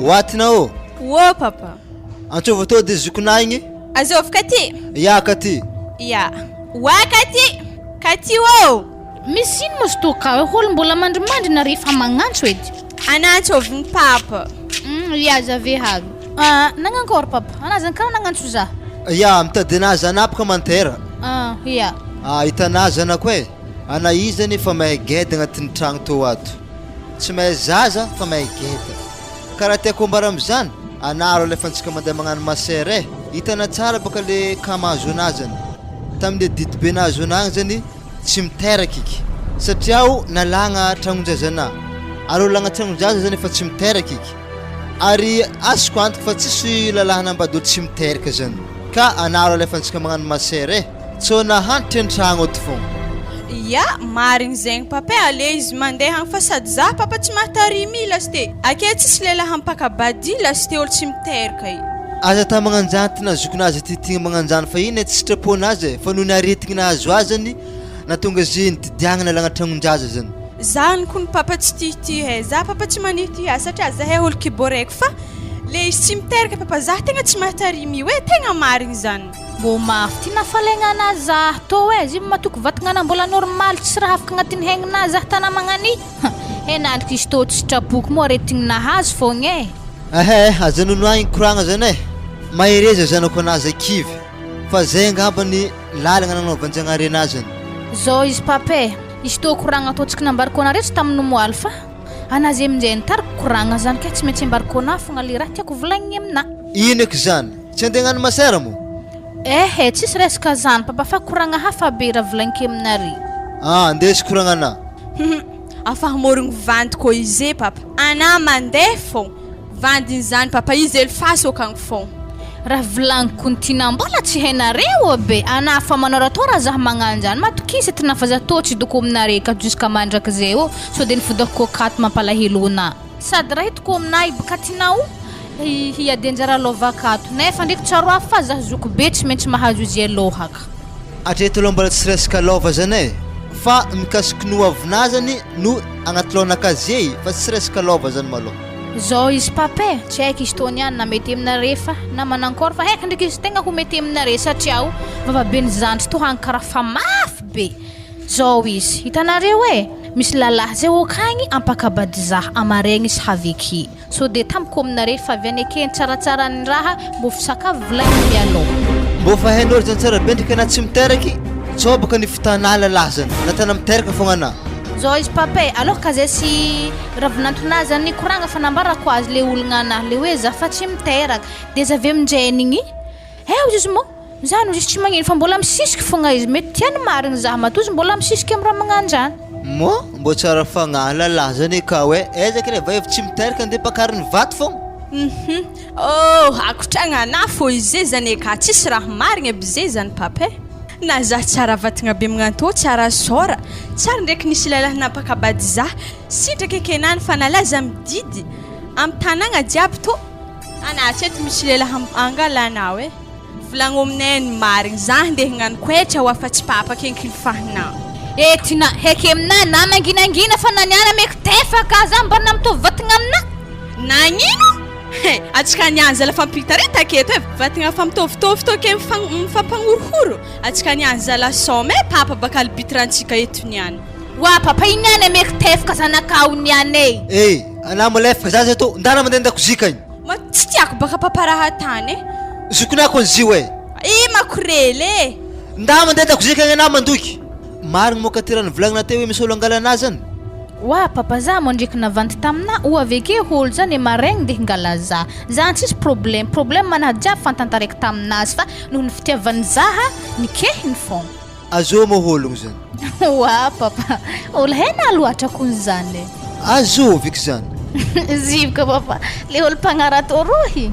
Oatina ô! Ô papa! Antsôva tô de zokinah igny. Azôvy Katy! Ya Katy! Ya. Oa Katy! Katy ô! Misy ino moa izy tô ka olo mbola mandrimandry nareo efa magnantso edy. Ana antsôviny papa. Hum ya za ve avy. Ah nagnankory papa? Ana zany karaha nagnantso za. Ya mitady anah zanako mantera. Ah ya. Ah hitanah zanako e! Ana iza anie fa mahay geda agnatin'ny tragno tô ato. Tsy mahay zaza fa mahay geda. Ka raha tiako ambara amizany, anaro alefantsika mandeha magnano masera e! Hitana tsara baka le cas mahazo anah zany. Tamle didy be nahazo anah agny zany tsy miteraka iky. Satria aho nalagna tragnonjazanah. Ary olo lagna tragnonjaza zany efa tsy miteraka iky. Ary azoko antoka fa tsisy lalahy hanambady olo tsy miteraka zany. Ka anaro alefantsika magnano masera e! Tsô nahantra ny tragno ato fogna. Ya, marigny zegny papa e, ale izy mandeha agny fa sady za papa tsy mahatarimy i lasite, ake tsisy lelahy hampaka-bady i lasite olo tsy miteraka i. Aza atao magnanjany ty nazokin'azy ty tigna magnanjany fa iny tsy sitrapon'azy e, fa noho ny aretigny nahazo azy zany nahatonga azy nididiagna nalagna tragnon-jaza zany. Zany kony papa tsy tia ty e, za papa tsy maniry ty azy satria zahay olo kiboreko fa le izy tsy miteraka papa za tegna tsy mahatarimy io e, tegna marigny zany. Mbô mafy ty nafalaigna zah tô eh, zy matoky vatagna mbola normal tsisy raha afaka agnatin'ny haignina zah tana magnani ha, henaniky izy tô tsy sitrapoko moa aretigny nahazo fogna eh. Ehe eh, ajanony agny koragna zany eh, mahereza zanako anah zay kivy fa zay angamba ny lalagna nagnaovan-jagnahary anah zany. Zao izy papa eh, izy tô koragna ataontsika nambariko anareo tsy tamin'ny omoaly fa anah zay aminjay nitariko koragna zany kay tsy maintsy ambariko anah fogna le raha tiako volagniny aminah. Ino eky zany? Tsy andeha hagnano masera moa? Ehe, tsisy resaka zany papa fa koragna hafa be raha volagniko aminare. Ah, andeha koragna anah. Hum, afahamorogno vandy koa izy papa. Anah mandeha fô. Vandiny zany papa, izy elifaso akagny fô. Raha volagniko ny tiana mbola tsy hainareo be, anah fa manao raha tô raha zah magnano zany, matokisa tina fa zah tô tsy doko aminare akato jusqu'à mandrakizay ô, sao de ny fodako akato mampalahelo anah. Sady raha hitako aminah i bkatinao hiady anjara lova akato nefa ndreky tsaroavo fa zah zoky be tsy maintsy mahazo izy alohaka. Hatreto aloha mbola tsy resaka lova zany e! Fa mikasiky ny ho avinah zany no agnaty lohanakazy e! Fa tsy resaka lova zany malôha. Zao izy papa e, tsy haiko izy tô niany na mety aminare fa na manankôry fa haiko ndreky izy tegna ho mety aminare satria o vavaben'ny zandry tô hany karaha fa mafy be. Zao izy, hitanareo e, misy lalahy zay okagny ampakabady zah amaregny sy haveky. So de tamiko aminare fa avy any akeny tsaratsara ny raha mbô fisakavy volaigny mialoha. Mbô fa hainao ry zany tsara be ndriky anah tsy miteraky, tsao baka ny fotanah lalahy zany, na tana miteraka fogna anah. Zao izy papa e, alors ka zay sy ravinantonah zany nikoragna fa nambarako azy le ologna anah le hoe zah fa tsy miteraka, de za avy aminjegny igny, eh ozy izy mô. Zany ozy izy tsy magnino fa mbola misisiky fogna izy mety tiany marigny zah matoa izy mbola misisiky am raha magnanjany. Moa mbô tsara fagnahy lalahy zany e ka oe aiza kle vehivy tsy miteraka ndeha mpakariny vato fogna. Hum oh akotragnanah fô ize zany e ka tsisy raha marigny aby ze zany papa e. Na zah tsara vatagna be magnantô tsara sôra tsara ndraiky nisy lalahy nampakabady zah sitraka ekenany fa nalaza mididy am tanagna jiaby tô anah tsy eto misy lelahy angalanao e. Volagno aminay ny marigny, zah ndeha hagnano koetra ho afa tsy papa kenkilifahina. Eh Tina, heky aminah na manginangina fa na niany ameko tefaka za mba na mitovy vatagna aminah. Nagnino? He, atsika niany zala fampitaritaka eto e, vatagna fa mitovitovy tô ke mifampagnorohoro, atsika niany zala sôma e, papa baka arbitre antsika eto niany. Oa papa io niany ameko tefaka zanakao niany e. Eh, anah malefaka za zay tô, ndana mandeha andakozia kay. Ma tsy tiako baka paparaha tany e. Zokinah kony zio e. Ih makorely e. Nda mandeha an-dakozia kay anah mandoky. Marigny moa ka ty raha nivolagnina teo hoe misy olo angala anah zany. Oa papa za moa ndreky navandy taminah o aveke olo zany e maraigny ndeha hingala za. Zany tsisy problème, problème anah jiaby fantantaraiko taminazy fa noho ny fitiavany zaha nikehiny fogna. Azô moa hologno zany. Oa papa, olo hena loatra kony zany e. Azovy eky zany. Ziboka papa, le olo mpagnarato rohy.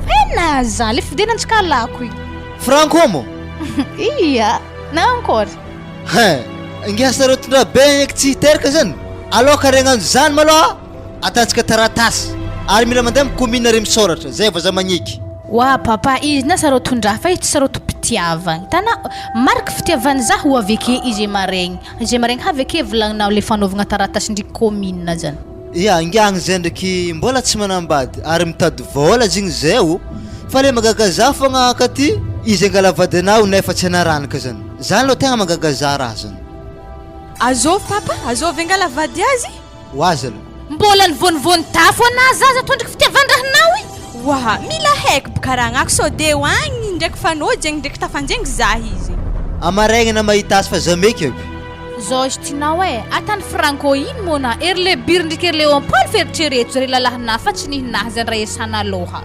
Hena za, le fidirantsika lako igny. Franco moa? Ia, nankory? Hein, ingahy sarotin-drabe eky tsy hiteraka zany? Aloka regnano zany maloha Atantsika taratasy ary mila mandeha am commune ary misaoratra zay vao za magneky. Wa papa izy na sarotin-draha fa izy tsy sarotim-pitiavagna hitanao mariky fitiavany zah ho avy ake izy maregny izy maregny avy ake volagninao le fanaovagna taratasy ndry commune zany. Ya, ingahy zay ndraiky mbola tsy manambady ary mitady vôla zegny zay ô, fa le mahagaga za fogna akaty izy angala vady anah nefa tsy anaranaka zany, zany aloha tegna mahagaga za raha zany. Azôvy papa, azôvy angala vady azy? Ho azy aloha. Mbola nivonivony tafo anah zaza tondriky fitiavan-drahinao i. Oa, mila haiko boka ragnako sao de ho agny ndraiky fanôjy agny ndraiky tafanjegny za izy. Amaraigna na mahita azy fa za meky aby. Zao izy tinao e, atany franco ino moa na ery le biry ndriky ery leopold fieritrereto zare lalahinahy fa tsy nihinahy zany raha iasana aloha.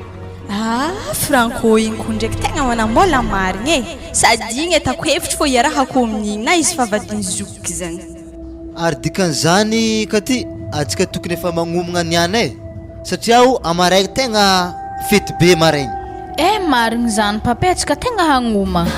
Ah franco igny ko ndraiky tegna manambola marigny e, sady igny atako hevitry fô iarahako amin'igny na izy fa vadin'i zoky zany. Ary dikan'izany katy atsika tokony efa magnomagna niany e, satria o amaraigny tegna fety be maraigny. Eh marigny zany pape atsika tegna hagnomagna.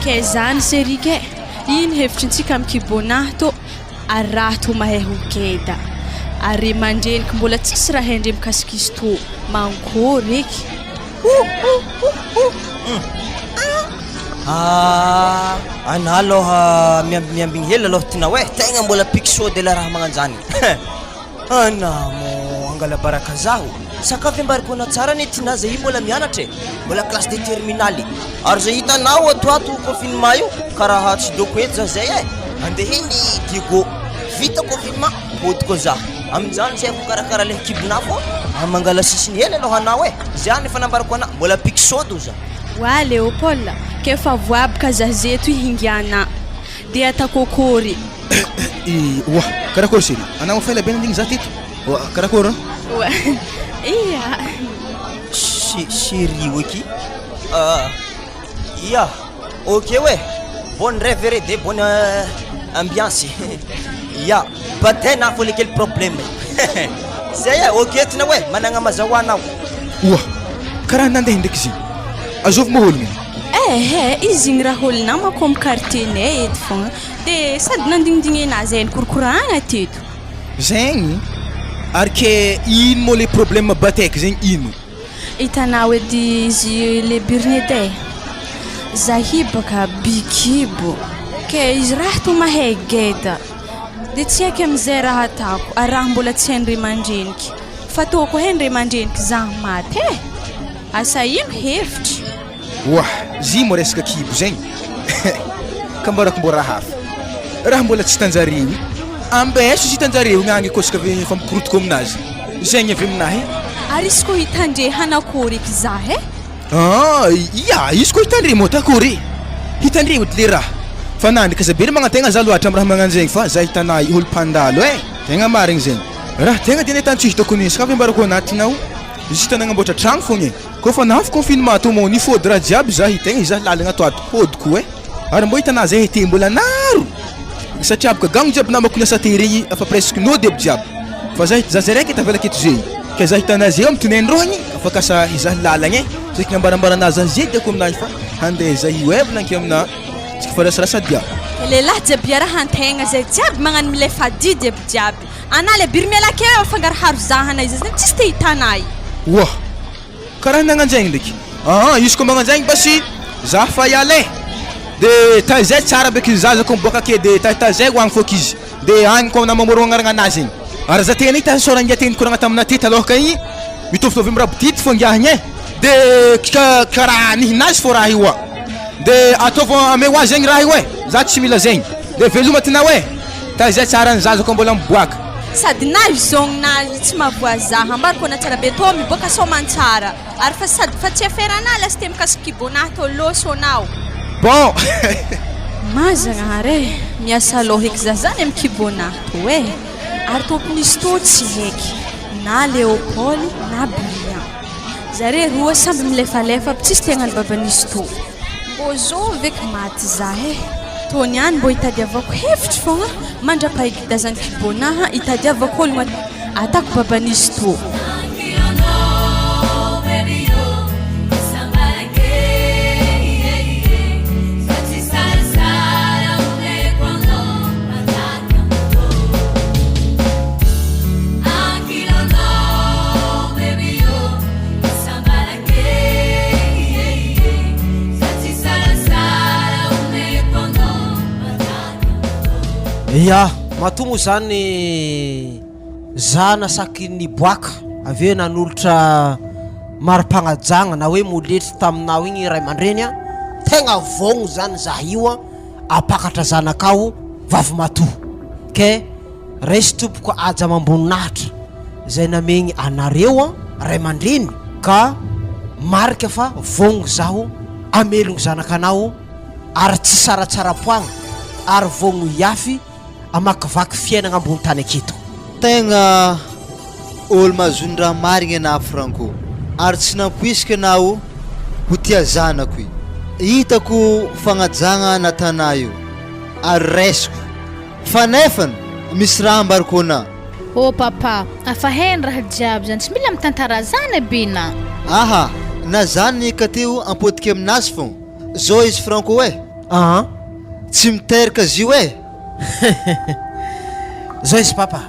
Kay zany Seriky e! Ino hevitrintsika amin'ny kibonah tô ary raha tô mahay ho geda ary remandreniky mbola tsisy raha haindre mikasika izy tô mankôry eky. Ah, anà aloha miambimiambigny hely aloha tinao e, tegna mbola picsou de la raha magnanjany. Anà mo angala baraka zaho, sakafo ambariko anà tsara anie tinà zay io mbola mianatra e, mbola classe de terminale, ary zay hitanao ato ato confinement io karaha tsy doko eto za zay e, andeha iny Diego, vita confinement hody koa za, amin'izany tsy haiko karakara le kibonà fô mangala sisiny hely aloha anao e, zany efa nambarako anà mbola picsou za. Oa Léopold, k'efa voaboka za zeto i hingianà, de atako akôry? Oa, karakôry chérie? Anao efa ela be nandigny za teto. Oa, karakôry an? Oa, ia. Chérie oky? Ah, ia, ok oe, bonne rêve re de bonne ambiance. Ia, batena fô le kely problème. Zay e, ok tina oe, managna mazahoa anao. Oa, karaha nandeha ndraiky izy. Azovy moa ologny? Ehe, izy igny raha olo namako amy quartier-nay eto fogna. De sady nandignindigny anah zay nikorokoragna teto. Zegny? Ary ke ino moa le problème bataiky zegny ino? Hitanao edy izy le biriny edy e, zahy baka bikibo, ke izy raha tô mahay geda, de tsy haiko amizay raha ataoko, ary raha mbola tsy hainy ray aman-dreniky, fa tô koa hainy ray aman-dreniky zah maty e, asa ino hevitry? Oah! Zy moa resaka kibo zegny ka ambarako mbô raha hafa. Raha mbola tsy hitanjareo i, ambeso izy hitanjareo igny agny kôsika avy efa mikorotoko aminazy. Zegny avy aminahy e. Ary izy koa hitandre hanakory eky zah e? Ah, ia, izy koa hitandre moa takory e. Hitandre ody le raha. Fa na ndraiky aza be magnantegna za loatra am raha magnanjegny fa za hitanà olo mpandalo e. Tegna marigny zegny. Raha tegna de nahitany tsy hitako nisy ka ambarako anatinao, izy tsy nagnamboatra tragno fogna e. Koa fa nafy confinement ato mou nifody raha jiaby za hitegna izaho lalagna ato ato hodiko eh ary mbô hitanà zay te mbola naro satria boka gagno jiaby namako niasa te regny efa presque nody aby jiaby fa za za zay raiky tavela aketo zay ke za hitanà zay amy tunnel agny afaka asa hizaha lalagna eh saika nambarambaranà za zay diako aminahy fa handeha za io eh volanky aminà tsika fa rasarasa dia. Lehilahy jiaby iarahan-tegna zay jiaby magnano milefa adidy aby jiaby. Anà le biry miala keo afangaroharo zahana izy zany tsisy te hitana ahy. Oa! Karaha nagnanjaigny ndraiky. Aa izy koa magnanjaigny basy za fa hiala e! De taizay tsara beky ny zaza koa miboaka ake de taitazay ho agny fôky izy de agny koa na mamorogno agnarana anazy igny. Ary za tegna nahita sôra ngiahy tegna nikoragna taminah ty talôha igny mitovitovy amy rabodity fô ngiahy igny e! De ka karaha nihinazy fô raha io oa! De ataovy ameo ahy zegny raha io e! Za tsy mila zegny. De veloma tinao e! Taiza tsara ny zaza ko mbola miboaka. Sady na izogny na tsy mahavoazaha ambarako ana tsara be tô miboaka soamantsara ary fa sady fa tsy affaire anah lasite mikasiky kibonah tô lôsonao. Bon! Mazagnahary e! Miasa lôha eky za zany amy kibonah tô e! Ary tompon'izy tô tsy heky na Léopold na Brian. Zare roa samby milefalefa aby tsisy te hagnano baban'izy tô. Mbô zovy eky maty za e! Tô niany mbô itadiavako hevitry fogna mandrapahigidazan'ny kibonaha itadiavako ologna atako baban'izy tô. Ya, matoa moa zany za nasaky niboaka avy eo nanolotra mari-pagnajagna na hoe moletry taminao igny ray aman-dreny a, tegna vogno zany za io a ampakatra zanakao vavimatoa ke raiso tompoko haja amam-boninahitra zay namegny anareo a ray aman-dreny ka marika fa vogno zaho amelogno zanakanao ary tsy saratsarapoagna ary vogno hiafy hamakivaky fiainagna ambony tany aketo. Tegna olo mahazoa raha marigny anah Franco ary tsy nampoiziko anao ho tia zanako i. Hitako fagnajagna natanah io ary raisiko fa nefany misy raha ambarako anah. Oh papa, afa hainy raha jiaby zany, tsy mila mitantara zany aby na. Aha, na zany ka teo ampodika aminazy fô. Zao izy Franco eh. Aa. Tsy miteraka zio eh. Zao izy papa,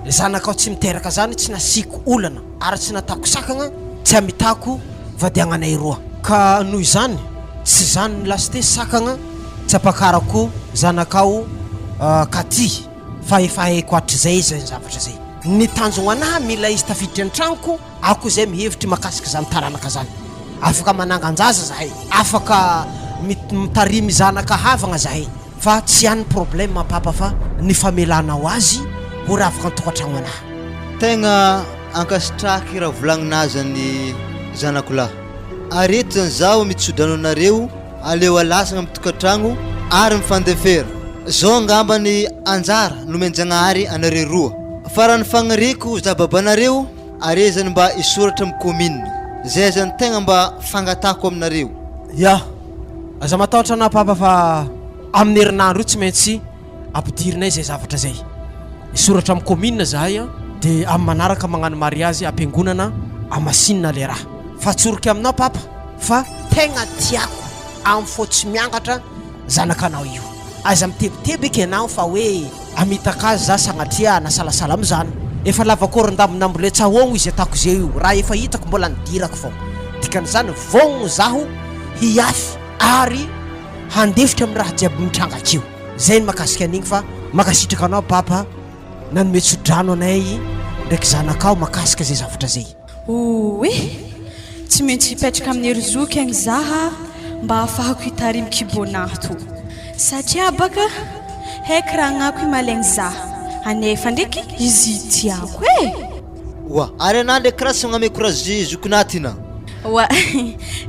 zanakao tsy miteraka zany tsy nasiako olana ary tsy natako sakagna tsy hamitako vadiagnanay roa. Ka noho izany tsy zany lasite sakagna tsy ampakarako zanakao Katy fa efa haiko hatrizay zay zavatra zay. Ny tanjogno anahy mila izy tafiditry an-tragnoko. Aho koa izay mihevitry makasika izany taranaka zany. Afaka manangan-jaza zahay, afaka mitarimy zanaka havagna zahay fa tsy any problème papa fa ny famelanao azy ho ravaka an-tokantragno anahy. Tegna ankasitrahako raha volagnina zany zanako lahy. Ary eto zany zaho mitsodrano anareo aleo alasagna am tokantragno ary mifandefera. Zao angamba ny anjara nomen-jagnahary anareo roa. Fa raha ny fagniriako za babanareo Ary aiza no mba hisoratra amin'ny commune? Zay aza no tegna mba fangatahako aminareo. Ya! Aza matahotra anah papa fa amin'ny herinandro io tsy maintsy ampidirinay izay zavatra izay. Hisoratra amin'ny commune zahay an, de amin'ny manaraka magnano mariazy am-piangonana amasinina le raha. Fa tsoriko aminao papa fa tegna tiako amin'ny fo tsy miangatra zanakanao io. Aza mitebiteby eky ianao fa hoe. Hamitaka azy za sagnatria nasalasala amizany. Efa lavakoron-dambo nambolen tsahogno izy atako zeo io, raha efa hitako mbola nidirako fogna. Dikan'izany vogno zaho hiafy ary handefitra amin'ny raha jiaby mitranga akeo. Zay ny makasika an'igny fa mankasitraka anao papa nanome tsodrano anay ndraiky zanakao makasika zay zavatra zay. Ouii! Tsy maintsy hipetraka amin'i ry zoky agny zaha mba hahafahako hitarimy kibon'ahy to. Satria baka haiky ragnako i malaigny zaha, anefa ndraiky izy tiako e! Oa! Ary anah ndraiky kiraha tsy magname courage zokinah ty na. Oa!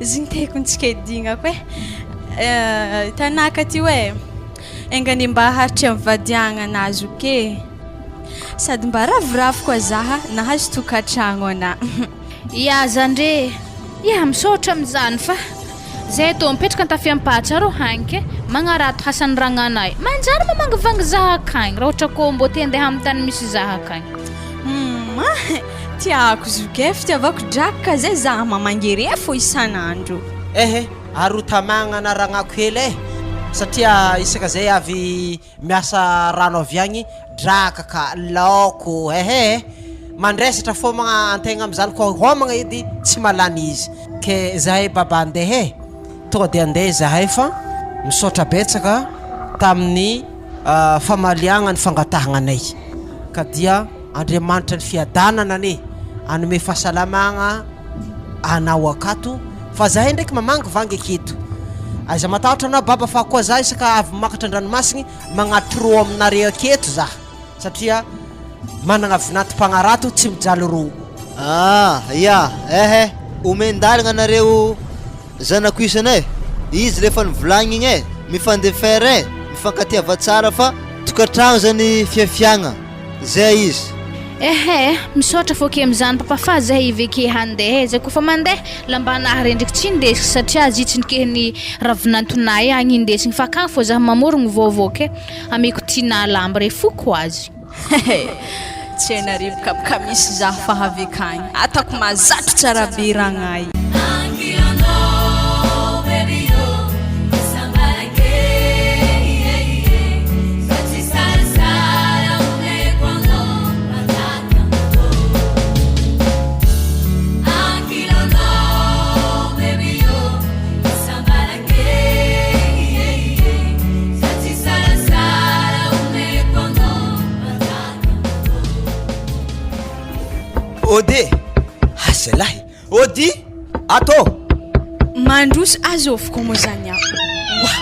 Izy igny tiako ntsika idignako e! Hitanah ka ty oe, enga anie mba haharitry amin'ny vadiagna anah zoky e! Sady mba ravoravo koa zaha nahazo tokatragno ana. Ya zandry e! Ya misaotra amin'izany fa zay tô mipetraka antafiampatsa rô hagny ke magnarato hasan'ny ragnanay manjary mamangivangy zaha akagny raha ohatra kô mbô te handeha amin'ny tany misy zaha akagny. Humm tiako zoky e, fitiavako draka zay zaha mamangy ery fô isan'andro. Ehe, ary ho tamagna ana ragnako hely e, satria isaka zay avy Miasa rano avy agny drakaka, laoko, ehe mandresatra fomagna antegna amizany koa homagna edy tsy mahalany izy ke zahay baba andeha e, tonga de andeha zahay fa misaotra betsaka tamin'ny famaliagna ny fangatahagna anay ka dia Andriamanitra ny fiadanana anie anome fahasalamagna anao akato fa zahay ndraiky mamangy vangy aketo aiza matahotra anao baba fa koa za isaka avy makatra andranomasigny magnatry ro aminareo aketo za satria managna vinanto mpagnarato tsy mijaly ro. Ah ya ehe omen-dalagna anareo Zanako isany eh! Izy le efa nivolagniny igny eh! Mifandefera eh! Mifankatiava tsara fa tokantragno zany fiafiagna! Zay izy. Ehe, misaotra fôky amizany papa fa zahay iveke handeha e, zay kofa mandeha lambanah rendriky tsy indesiko satria zy tsy nikehiny ravinantonay agny indesigny fa akagny fô zah mamorogno vaovao ke ameko tinah lamba re foko azy. Hehe, tsy hainareo ka misy zah fa avy akagny, ataoko mazatra tsara be ragnah. Azalahy! Ody! Ato! Mandroso azovy koa moa zany aho. Wa!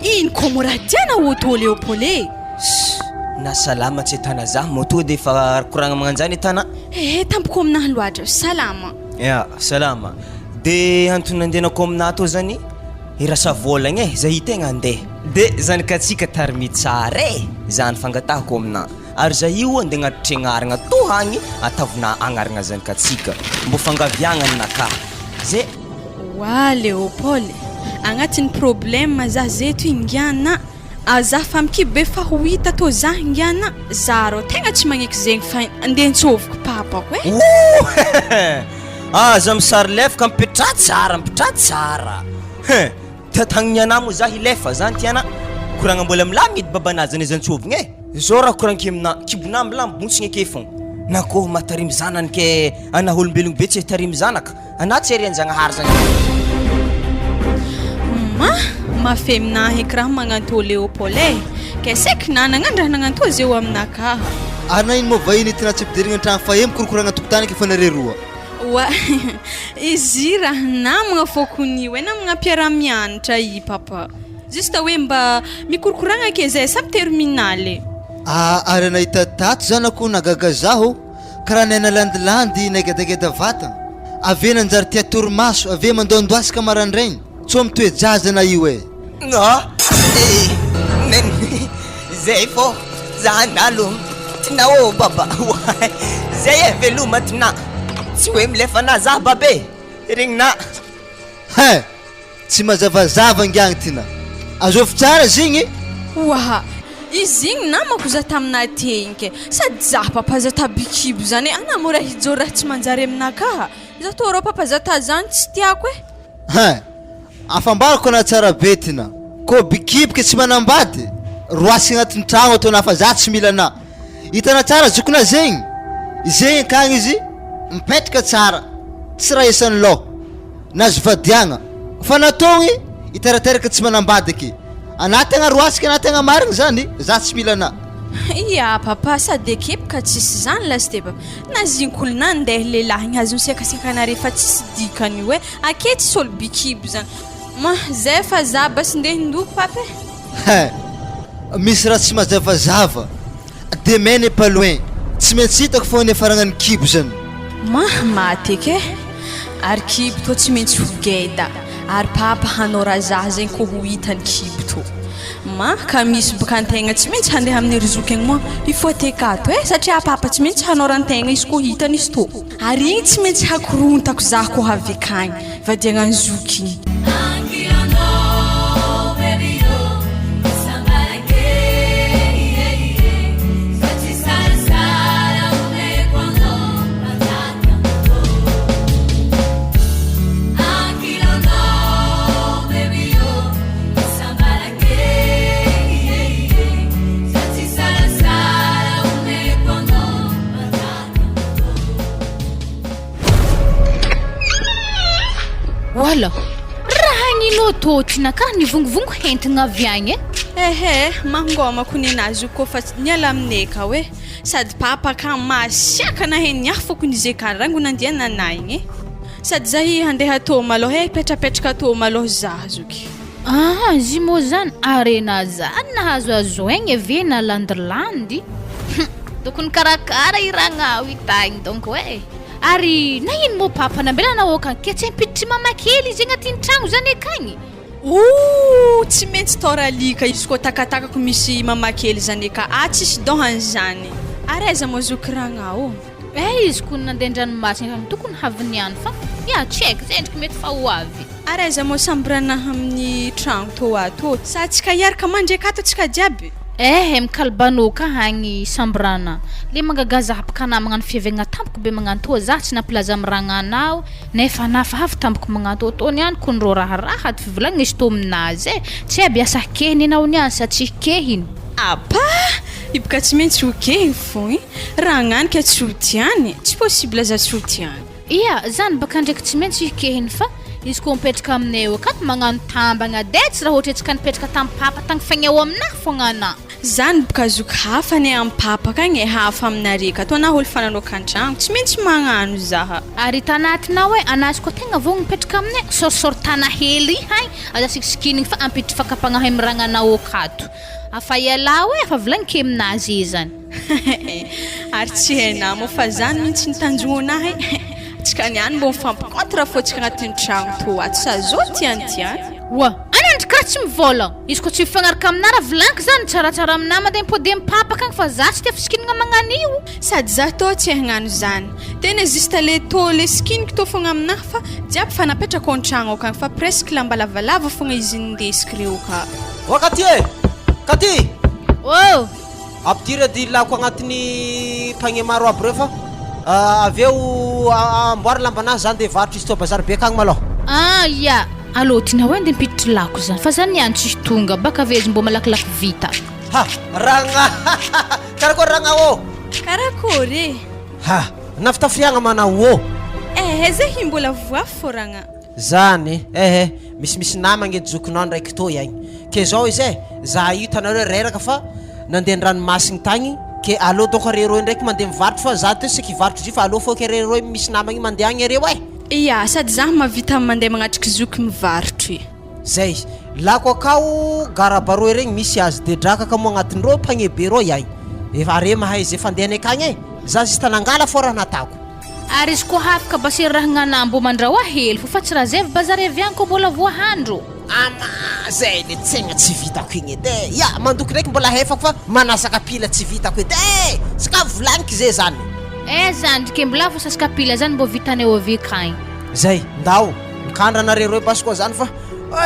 Ino koa moa raha tiana auto Léopold e? Ss! Na salama tsy tana za moto de efa koragna magnanjany tana. Ehe tampoko aminahy loatra. Salama. Ya, salama. De antony nandehanako aminah tô zany hirasa vôlagna e, za io tegna andeha. De zanakatsika tarimy tsara e, zany fangatahako aminah. Ary za io andeha agnatitregnaragna tô hagny ataovina agnaragna zanakatsika. Mbô fangaviagna ninakahy. Zay. Oa Léopold, agnatin'ny problème za zeto ingiana. Aza fa mikiby be fa ho hita tô za ngiana za rô tegna tsy magneky zegny fa ndeha antsôviko papako e. Ouh Aza misary lefaka mipetraha tsara mipetraha tsara hein Tatagniny anah moa za hilefa zany tiana koragna mbola milamy edy babanah zany aza antsôvigna e Zao raha koragniko aminah kibonah milamy bontsigna ake fogna na koa mahatarimy zanany ke anah olombelogno be tsy hatarimy zanaka Anah tsy arian-jagnahary zany. Ma, mafy aminahy eky raha magnanto Léopold e. Ke saiky nanagna raha nagnanto azy eo aminakaha. Ary na ino moa vahiny entina tsy ampidirigna an-tragno fa eo mikorokoragna an-tokotany eky efa nareo roa. Oa, izy raha namagna fôkony io e, namagna mpiara-mianatra i papa. Juste hoe mba mikorokoragna ke zay samy terminale. Ah, ary nahita tato zanako nagaga zaho. Karaha naina landilandy naigadaigada vatagna, avy eo nanjary tia torimaso, avy eo mandoandoasika marandraigny, tsô mitoe-jaza na io e! Ah eh neny zay fô za handalo tinao ô baba oay zay e veloma tina tsy hoe milefa anah za baba e regninah. Hein! Tsy mazavazava ngiagny tina. Azovy tsara zigny e! Oaha! Izy igny namako za taminah te igny ke! Sady za papa za ta bikibo zany e! Ana mora hijoro raha tsy manjary aminakaha! Za tô rô papa za ta zany tsy tiako e! Hein! Afambarako anah tsara be tina! Kô bikibo ke tsy manambady, roasy agnatin'ny tragno ataonah fa za tsy mila anah! Hitanah tsara zokinah zegny! Zegny akagny izy mipetraka tsara, tsy raha isan'ny lôha! Nazo vadiagna. Fa nataogny hiterateraka tsy manambady aky. Anah tegna roasika anah tegna marigny zany, za tsy mila anah. Ya papa sady ekeko ka tsisy zany lasteba na zinkolo nandeha lehilahy igny azony sekasekanare fa tsisy dikany io e ake tsisy olo bikibo zany ma zay fa za basy ndeha hindoko papa e. Hein! Misy raha tsy mazavazava. Demain n'est pas loin, tsy maintsy hitako fô ny hiafaragnan'ny kibo zany. Mah maty eky eh! Ary kibo tô tsy maintsy ho geda, ary papa hanao raha zah zegny kô ho hitany kibo tô. Mah ka misy boka antegna tsy maintsy handeha amin'ny ry zoky agny moa hifoha akato eh satria papa tsy maintsy hanao raha antegna izy kô hitany izy tô. Ary igny tsy maintsy hakorontako zah kô avy akagny, vadiagna ny zoky igny. Wala, raha ny loto tinakah nivongovongo hentigna avy agny e. Ehe, mangômako ninazy io kôfa niala aminay akao e. Sady papa ka masiaka nahay niafako ny zeka rango nandeha nanah igny e. Sady zahy handeha tô malôha e, hipetrapetraka tô malôha zah zoky. Aa zy moa zany arena zany nahazoazo aigna ve na landilandy? Hum, tokony karakara i ragnao i tagny donc e! Ary na ino moa papa nambela nahoaka ke tsy ampiditry mama kely izy agnatin'ny tragno zany akagny? Ooh tsy maintsy tôra alika izy koa takatakako misy mama kely zany eka ah tsisy don an'izany. Ary aiza moa zoky ragnao ô? Eh izy kony nandeha an-dranomasina efa tokony haviny ihany fa ya tsy haiko zay endriky mety fa ho avy. Ary aiza moa samboranahy amin'ny tragno tô ato ô? Sa tsika hiaraka mandry akato tsika jiaby? Eh mikalibano ka agny samborana. Le mangaga zah bka namagna ny fihevegnana tampoko be magnantoa zah tsy nampilaza amy ragnanao nefa anah fa avy tampoko magnantoa tô niany kony rô raharaha ady fivolagnana izy tô aminazy eh tsy aby asa kehiny enao niany sa tsy kehiny. Apa! I bka tsy maintsy ho kehiny fogna e! Ragnany ka tsy ho tiany, tsy possible za tsy ho tiany. Ia, zany baka ndraiky tsy maintsy hikehiny fa izy koa mipetraka aminay eo akato magnano tambagna de tsy raha ohatry antsika nipetraka tam papa tagny fagna eo aminah fogna anah. Zany boka zoky hafa anie am papa akagny e hafa aminare ka tô na olo fa nanoka antragno tsy maintsy magnano zaha. Ary tanatinao e anazy koa tegna vogno mipetraka aminay sorisoritana hely hay aza sikisikinigny fa ampiditry fakapagnahy am ragnanao akato afa ialahy oe afa volagniko aminazy e zany. Ary tsy hainà moa fa zany mintsy ny tanjognonah e! Tsika niany mbô mifampi contre fô tsika agnatin'ny tragno tô ato sa zao tiany tiany. Oa! Anao ndry kara tsy mivôlagna! Izy koa tsy mifagnaraka aminà raha volagniko zany tsaratsara aminà mandeha mipody mipapaka agny fa za tsy tia fisikinagna magnan'io. Sady za tô tsy hagnano zany. Tena juste le tô le sikiniko tô fogna aminah fa jiaby fa napetrako antragno akagny fa presque lamba lavalava fogna izy nindesiko reo ka. Oa Katy e! Katy! Ô! Ampidiro edy lako agnatin'ny panier maro aby reo fa avy eo amboary lambanazy za ndeha hivarotry izy tô bazary be akagny malôha. Ah ya! Alô tiana hoe ndeha ampiditry lako zany fa za niany tsisy tonga baka avy aiza mbô malakilaky vita. Ha! Ragna! Karakôry ragna ô? Karakôry e? Ha! Nafitafiriagna manao ô? Ehe zay mbola voafy fô ragna. Zany eh eh, misimisy namagna eto zokinao ndraiky toy agny, ke zao izy eh, za io hitanareo reraka fa nandeha andranomasigny tagny, ke aleo dônko are roe ndraiky mandeha mivarotro fa za teo saika hivarotro izy io fa aleo fô ke are roe misy namagna mandeha agny areo eh. Ya, sady za mahavita mandeha magnatriky zoky mivarotro e. Zay, lako akao garaba roe regny misy azy de drakaka moa agnatiny reo panier be reo iagny, efa are mahay ze fandehany akagny eh, za juste nangala fô raha natako. Ary izy koa hafaka basery raha gnanambo mandraoa hely fo fa tsy razevy bazary avy agny ko mbola voahandro. Ama zay le tsegna tsy vitako igny edy e! Ya, mandoky ndraiky mbola hefako fa manasa kapila tsy vitako edy e! Tsy ka volagniky ze zany. Eh zandry ke mbola voasasa kapila zany mbô vitanay avy akagny. Zay, ndao, mikandra anareo reo basy koa zany fa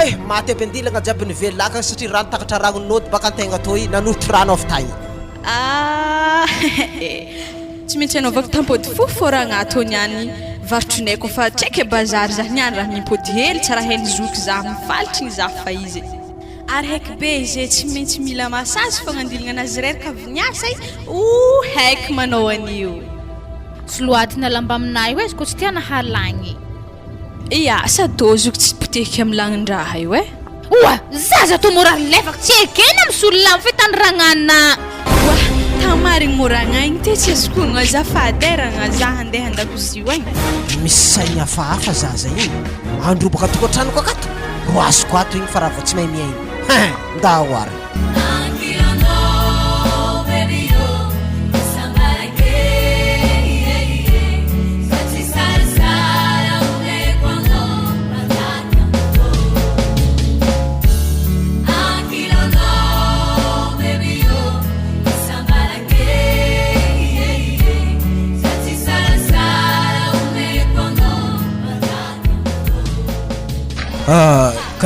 eh! Maty aby andilagna jiaby ny velona akagny satria rano takatra ragnony nody baka antegna toy nanorotry rano avy tagny. Ah eh! Tsy maintsy anaovako tampody fo fô raha ato niany varotrinay koa fa tsaiky bazary zah niany raha mimpody hely tsy raha hainy zoky zah mifalitry ny zah fa izy ary haiky be izy tsy maintsy mila massage fogna andilagna anazy reraka avy niasa izy ooh haiky manao an'io. Soloatina lamba aminah io e, izy koa tsy tiana halagny. Ia, sady tô zoky tsy potehiky am lagnin-draha io eh. Oa! Zaza tô mora lefaka tsy ekena misolo lamba fe tany ragnana. Oa! Ta marigny mô ragna igny te tsy azoko ogno azafady eh ragna za handeha andakozio agny. Misy saigny hafahafa zaza igny, androbaka tokantranoko akato, roasiko ato igny fa raha vao tsy mahay miaigny, hein! Ndao ary.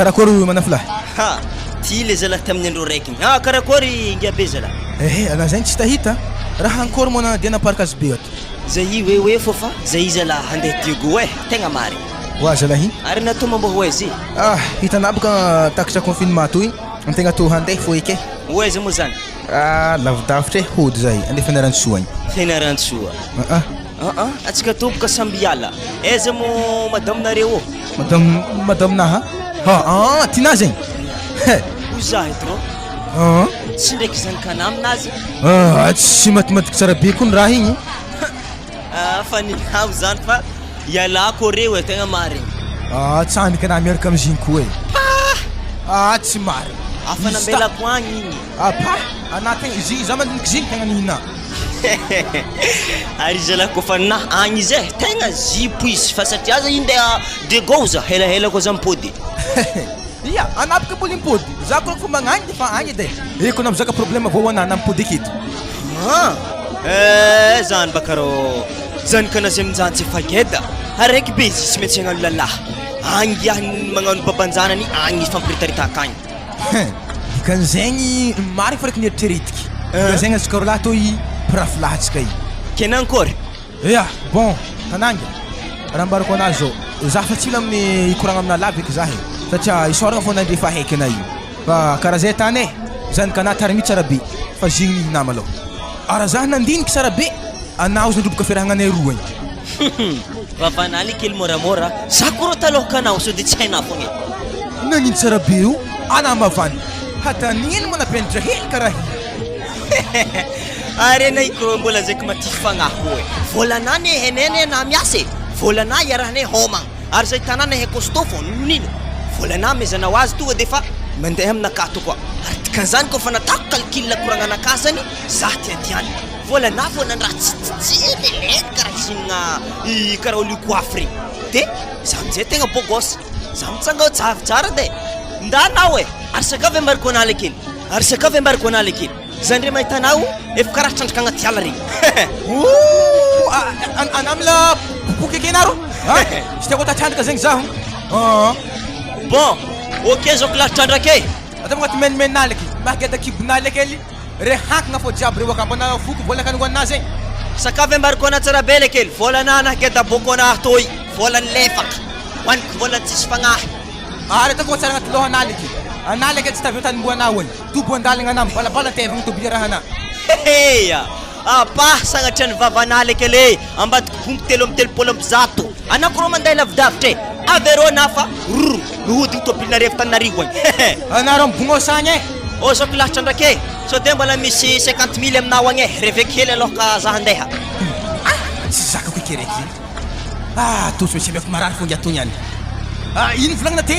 Karakôry Manafilahy? Ha! Ty le zalahy tamin'ny andro raiky igny. Ah, karakôry ingahy be zalahy? Ehe, anà zegny tsy tahita. Raha ankôry moa anà dia naparaka azy be ato. Zay i hoe hoe fô fa zay i zalahy handeha Diego eh, tegna marigny. Oa zalahy. Ary natao mba ho aiza e? Ah, hitanà boka takatra confinement toy, antegna tô handeha fô eky e. Ho aiza moa zany? Ah, lavidavitra e, hody zahay, andeha Fianarantsoa agny. Fianarantsoa? Ah ah. Ah ah, antsika tô boka samby hiala. Aiza moa madame nareo ô? Madame, madame naha? Ah ah, tinà zegny? He! Ho za eto rô. Ah. Tsy ndraiky zanakana aminazy. Ah, tsy matimatika tsara be koa ny raha igny. Ah, fa nihavo zany fa ialako reo e, tegna marigny. Ah, tsandrika na miaraka amizigny koa e. Ah, tsy marigny. Afa nambelako agny igny. Ah, pa, anah tegna izy, za mandiniky zigny tegna nihina. Ary zalahy koa fa na agny izy e, tegna zipo izy fa satria za indeha Diego za, helahela koa za mipody. Ia, anah boka mbola mipody, za koa fa magnagny defa agny edy e. Eko anah mizaka problème vao anah na mipody aketo. Ah, eh zany baka rô zanakanazy aminjany tsy efa geda, araiky be izy tsy maintsy hagnano lalahy, agny ngiahy magnano baban-janany agny ifampiritaritaka agny. Hein, dikan'izegny marigny fa raiky nieritreretiko, dikan'izegny antsika roalahy tô i mpirafilahintsika i. Ke nankôry? Ya, bon, Tananga, raha ambarako anah zao, za fa tsy mila amin'ny hikoragna aminah lava eky zah e, satria isaoragna fô nandre fa haiky anah io, fa karaha zay tany e, zanak'anah tarimy tsara be, fa zegny nihina malôha, ary zah nandiniky tsara be, anah ozy nandroboka fiarahagnanay roa igny. Hum, vavanà le kely môramôra, za koa rô talôhakanao sao de tsy hainà fogna e. Nagnino tsara be io, anah mavandy, hadanino moa nampianatra hely karaha io. Ary anay ko mbola zaiky matify fagnahy koa e. Vôlanà anie hainay anie anà miasa e. Vôlanà iarahanay hômagna. Ary zay tanàna hay costaud fô nino. Vôlanà amezanao azy tonga defa mandeha aminakahy to koa. Ary dikan'izany kôfa natako calcul koragnanakahy zany zah tiantiany. Vôlanà fô nandraha tsy tsy helihely karaha izy inona karaha olo ikoafy regny. De za amizay tegna beau gosse. Za mitsanga tsavy tsara de ndà anao e. Ary sakafo ambariko anà lekely. Ary sakafo ambariko anà lekely. Za ndray mahita anao efa karaha trandraka agnaty ala regny. Ooh anà mila popoky ake nareo a! Tsy tiako atao trandraka zegny zaho aa. Bon, ok zao kila trandraka e! Ataovy agnaty menimena aleky, mahageda kibonà lekely, re hankagna fô jiaby reo akamba anà voky vola kanonganà zegny. Sakafo ambariko anà tsara be lekely, vôlanà nahageda boko anà toy, vôlan'ny lefaka, hoaniko vôlan'ny tsisy fagnahy. Ary ataovy tsara agnaty lôhanà leky, anà lekely tsy tavela tanimboanà hoany. Dobo an-dalagna anà mibalabala tevagna tobily arahanà. Heheya! Apah sagnatria ny vavanà lekely e! Ambadiky bombo 133. Anà ko rô mandeha lavidavitra e! Avy arô anà fa rrr mihodigny tobilinareo avy Tananarivo agny. Hehe! Anà rô mibognosagna e! Ô zao kilahatra ndraiky e! Sao dia mbola misy cinquante mille aminao agny e! Reveko hely aloha ka za handeha. Ah! Tsy zakako eky raiky zegny. Ah! Toa tsy maintsy ameko marary fô ngiahy tony ihany. Ah! Ino volagnina te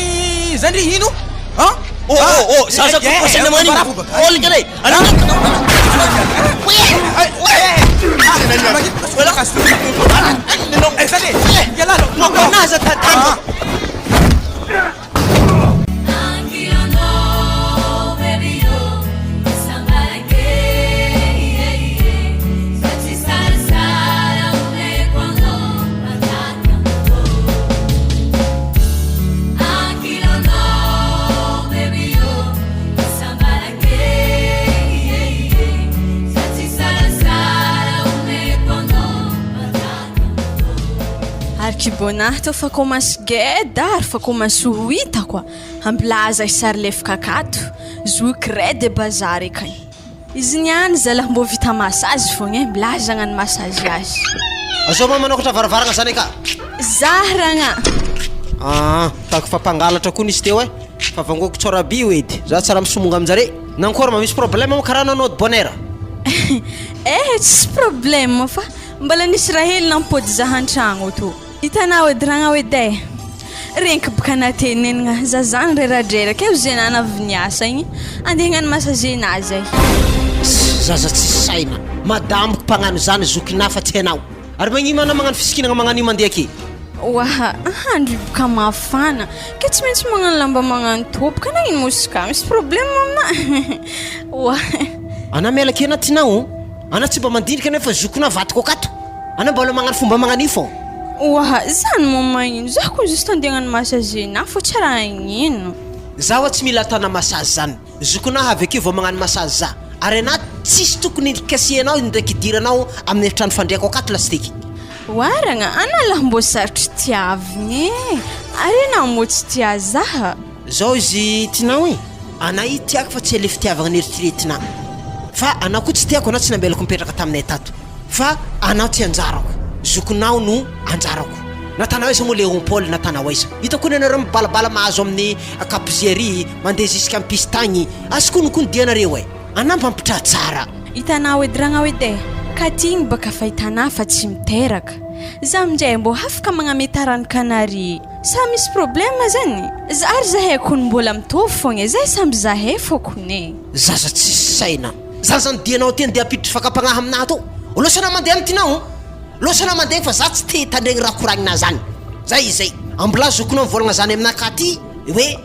zany ry ino? Ah! Oh oh oh! Za za ko sena magnino? Oh lekely e! Ary kibonah tô fa commence geda ary fa commence ho hitako a! Ambilaza sary lefika akato, zoky raide bazary akagny. Izy niany zalah mbô vita massage fogna e, milaza hagnano massage azy. Azao ma manokatra varavaragna zany ka. Zah ragna. Aa, tako fa mpangalatra koa nisy teo e. Fa vangoako tsôra by io edy. Za tsy raha misomonga aminjare. Nankôry ma misy problème moa karaha nanao de bonne heure. Eh tsisy problème fa mbola nisy raha hely nampody zah antragno tô. Hitanao edy ragna edy eh. Regniky boka natenenigna za zany reradreraka eo ze nana avy niasa igny andeha hagnano massage nazy ay. Zaza tsisy saina. Madamiko mpagnano zany zokinah fa tsy hainao. Ary magnino anao magnano fisikinagna magnano io mandeha ake? Oaha, andro io boka mafana ke tsy maintsy magnano lamba magnano tô boka nagnino moa izy ka misy problème amina? Oaha. Anah miala kena tinah ô! Anah tsy mba mandinika nefa zokinah vadiko akato! Anah mbola magnano fomba magnano io fô! Oaha, zany moa magnino? Zah ko juste andeha hagnano massage nah fô tsy raha hagnino. Zah oa tsy mila ataonah massage zany! Zokinah avy akeo vao magnano massage zah! Ary anah tsisy tokony hikasihanao ndraiky hidiranao amin'ny efitrano fandriako akato lasiteky! Oaragna, anah lah mbô sarotry tiavigna e! Ary anah mbô tsy tia zah! Zao izy tinao e! Anah io tiako fa tsy le fitiavagna neritreretinah! Fa anah koa tsy tiako anah tsy nambelako nipetraka taminay tato! Fa anao tsy anjarako, zokinao no anjarako. Na tanao aiza moa Léon Paul na tanao aiza. Hitako hono ianareo mibalabala mahazo amin'ny kapozy ery, mandeha jusqu'à amin'ny piste agny. Asa koa koa ny dianareo e. Anà mba mpitraha tsara. Hitanao edy ragnao edy e, ka ty igny baka fa hitanà fa tsy miteraka. Za aminjay mbô hafaka magname taranaka anare. Sa misy problème zany? Za ary zahay kony mbola mitovy fogna e, zahay samby zahay fô kony e. Zaza tsisy saina. Za zany dianao aty andeha hampiditry fakam-pagnahy aminahy ato. Lôsa anao mandeha any tinao. Lôsa anao mandeha fa za tsy te hitandregny raha koragnina zany. Zay izy zay. Ambola zokinao mivôlagna zany aminakahy aty hoe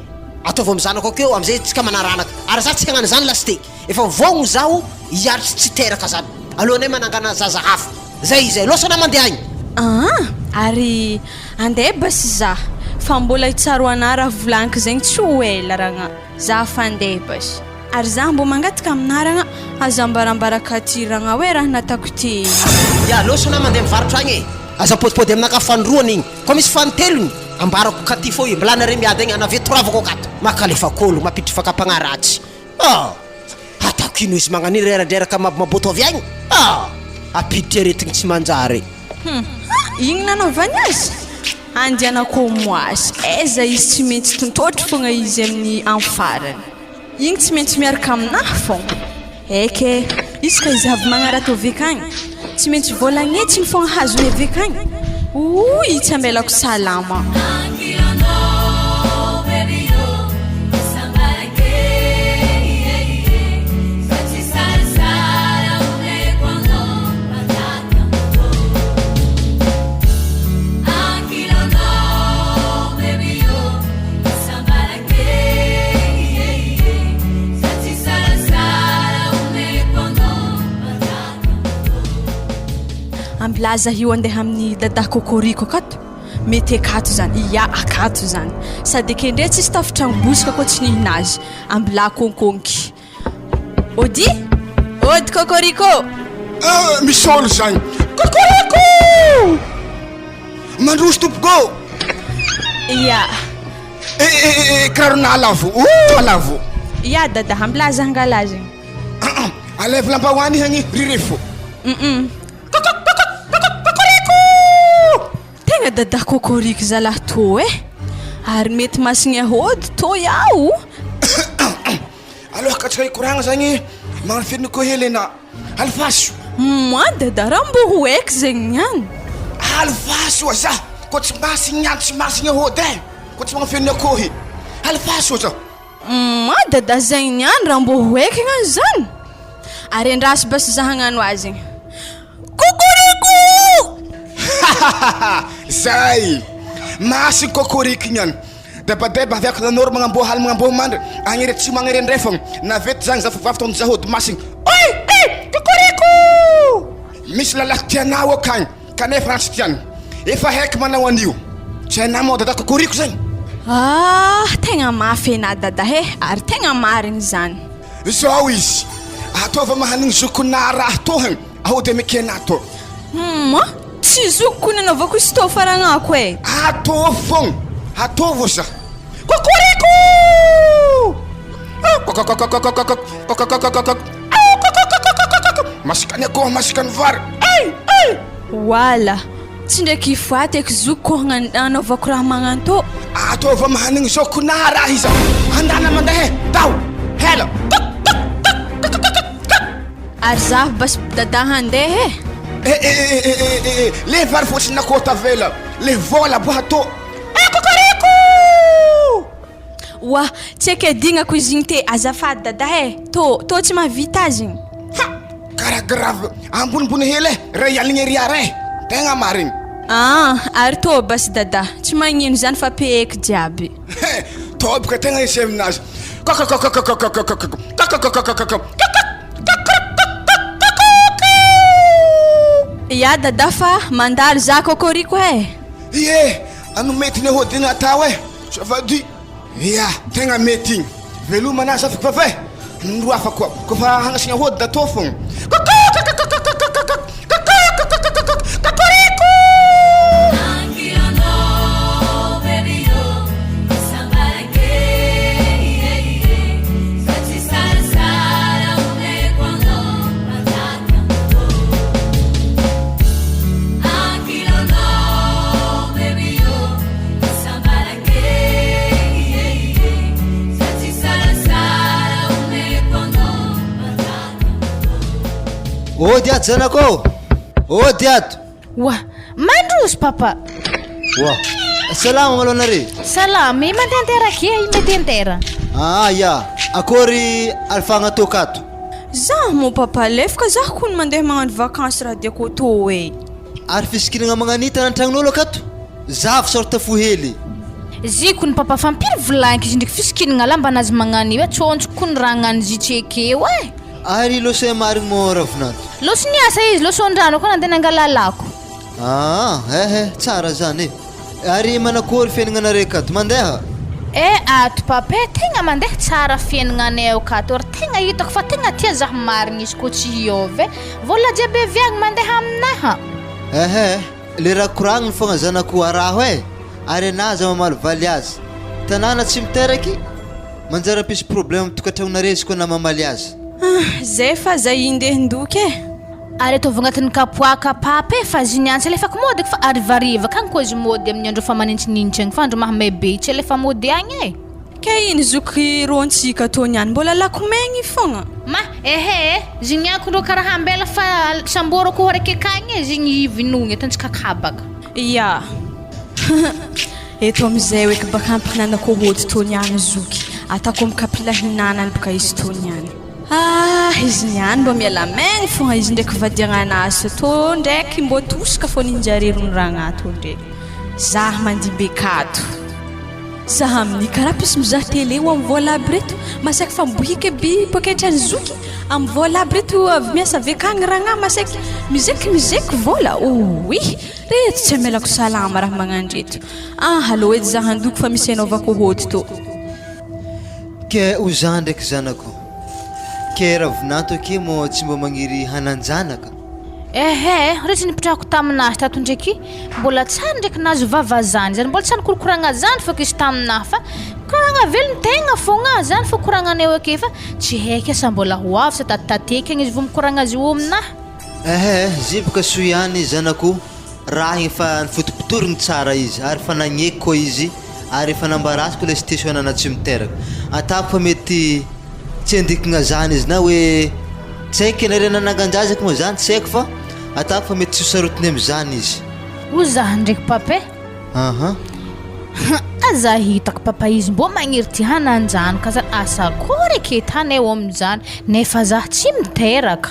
ataovy amy zanako akeo amizay tsika manaranaka. Ary za tsy hagnano zany lasite. Efa vogno zaho hiaritry tsy hiteraka zany. Aleonay manangana zaza hafa. Zay izy zay. Lôsa anao mandeha agny. Aa ary andeha basy za fa mbola hitsaroanà raha volagniko zegny tsy ho ela ragna. Za fa andeha basy. Ary za mbô mangataka aminaragna aza ambarambaraka aty ragna hoe raha natako ty. Ya loso na mandeha mivarotra agny e! Aza mipodipody aminakahy fanindroany igny koa misy fanintelony ambarako katy fô io mblà nare miady agny anavia toravako akato makalefa kôlo mampiditry fakapagnahy ratsy ah! Ataoko ino izy magnan'io reradreraka mabomaboto avy agny ah! Ampiditry aretigny tsy manjary. Hum! Igny nanaovany azy? Andianako moasy, aiza izy tsy maintsy tontôtry fogna izy amin'ny am farany. Igny tsy maintsy miaraka aminahy fogna. Eky e! Izy ka izy avy magnarato eveka agny. Tsy maintsy vôla agnetsiny fogna hazony eveka agny. Ouy tsy ambelako salama. Ambilaza io andeha amin'ny dada cocorico akato mety akato zany ia akato zany sady ekendre tsisy tafitragno bosaka koa tsy nihina azy ambilà konkonky Ody Ody cocorico Ah, misy olo zany cocorico mandroso tompoko ia Eh, eh, eh, eh, kirarona alavo oh, alavo ia dada ambilaza hangala azy Ah, ah, alaivo lambahoany hagny rirefo mm cocorico Tegna dada cocorico zalahy tô eh ary mety masigna hody tô iaho Aloha ka tsy hikoragna zagny magnano firiniko hely anà. Alifaso. Moi dada raha mbô ho haiko zegny niany. Alifaso aza kô tsy masigny niany tsy masigny hody eh kô tsy magnano firin'ny akôhy. Alifaso aza. Moi dada zegny niany raha mbô ho haiko hagnano zany. Ary andraso basy za hagnano azy igny. Cocorico! Hahahaha! Zay! Masigny cocorico niany. Debadeba avy ako nanoro magnamboa haly magnamboa mandry agny ery atsimo agny ery andrefagna navety zagny zafivavy tao nizaha ody masigny oy eh kokoriko misy lalahy tianao akagny kanefa anah tsy tiany efa haiko manao an'io tsy hainah moa dada kokoriko zegny. Ah tegna mafy enah dada he ary tegna marigny zany. Zao izy ataova mahanigny zokinah raha tohagny aody amekenah tô. Humm tsy zokiko nanaovako izy tô faragnako e. Ataovy fogna, ataovy oza. Kokoriko! Masaka ny akoho, masaka ny vary. Ay! Ay! Wala! Tsy ndraiky hifaty eky zokiko hanaovako raha magnantô. Ataovy mahanigny zokinah raha iza. Andana mandeha e! Tao! Hela! Ary zaho basy dada handeha e. Eh eh eh eh eh eh eh le vary fotsiny nakoho tavela le vola boa tô eh kokoriko. Oa tsy eky adignako izy igny te azafady dada e tô tô tsy mahavita azy igny. Ha! Karaha grave ambonimbony hely e ray aligny ariary e tegna marigny. Ah ary tô basy dada tsy magnino zany fa peheko jiaby. He! Tôbika tegna izy aminazy. Ya dada fa mandalo za kôkôriko e! Ie! Ano mety ny hôdina atao e! Zafady! Ya! Tegna mety igny! Veloma anah zafiko vava e! Ny hafa koa, kôfa hagnasina hôdy da atao fogna. Kôkôriko! Ody ato zanako ô! Ody ato! Oa! Mandroso papa! Oa! Salama malôha nare! Salama e, mandehandeha akia i metentera. Ah ya! Akôry alifagna toaka ato? Zaho moa papa lefaka zaho kony mandeha magnano vakansy raha diako tô e! Ary fisikinagna magnanitana an-tragnon'olo akato? Zavo sorte fo hely. Ziko ny papa fa impiry volagniko izy ndriky fisikinagna lamba anazy magnano io e, tsôntsoko kony raha agnano izy tsy ekeo e. Ary loso e marigny moa ravinanto? Loso niasa izy, loso andrano koa nandeha nangala lako. Aa ehe tsara zany e. Ary manakory fiaignanareo akato? Mandeha? Eh ato papa e, tegna mandeha tsara fiaignanay akato ary tegna hitako fa tegna tia zah marigny izy koa tsy hiova e, vola jiaby avy agny mandeha aminaha. Ehe, le raha koragniny fogna zanako araho e, ary anah aza mamalivaly azy, tanàna tsy miteraky, manjary hampisy problème am tokantragnonareo izy koa na mamaly azy. Ah, zay fa zay indehindoky e. Ary ataovy agnatin'ny kapoaka papa e fa zy niany tsy alefako mody fa harivariva akagny koa izy mody amin'ny andro efa manintsinintsy agny fa andro mahamay be tsy alefa mody agny e. Kay iny zoky rontsika tô niany mbola lako megny fogna. Ma, ehe e, zigny ako ndrô karaha ambela fa samborako ho araiky akagny e, zigny vinogny ataontsika kabaka. Ya. Eto amizay oeky baka ampihinanako hody tô niany zoky, atako amy kapila hinanany baka izy tô niany. Ah, izy niany mbô miala megny fogna izy ndraiky vadiagnanazy tô ndraiky mbô tosika fô ninjare rony ragnah tô ndre. Zah mandimby akato. Zah amin'ny karaha pisy mizaha télé ho amin'ny vola aby reto masaiky fa mibohiky aby poketran'i zoky amin'ny vola aby reto avy miasa avy akagny ragnah masaiky mizeky mizeky vola ouii reto tsy amelako salama raha magnano reto ah alou edy zah handoko fa misy anaovako hody tô. Ke ho zah ndraiky zanako. Ke ravinanto akia moa tsy mba magniry hanan-janaka? Ehe, ry tsy nipitrahako taminazy tato ndraiky mbola tsary ndraiky nahazo vava zany, zany mbola tsy nikorokoragna zany fôko izy taminahy fa koragna velogno tegna fôgna zany fô koragnanay ake fa tsy haiky asa mbola ho avy sa tatitateky agny izy vô mikoragna azy io aminahy. Ehe, ziboka soa ihany zanako, raha igny efa nifotopotorigny tsara izy ary efa nagneky koa izy ary efa nambarasiko le situation anah tsy miteraka, atako fa mety tsy andikigna zany izy na hoe tsy haiko na re nanangan-jaza ko moa zany tsy haiko fa atako fa mety tsy ho sarotiny am'zany izy. Hoy zah ndraiky papa e. Aha. Aza hitako papa izy mbô magniry ty hananjany ka zany asa akory eky tany eo amin'izany nefa zah tsy miteraka.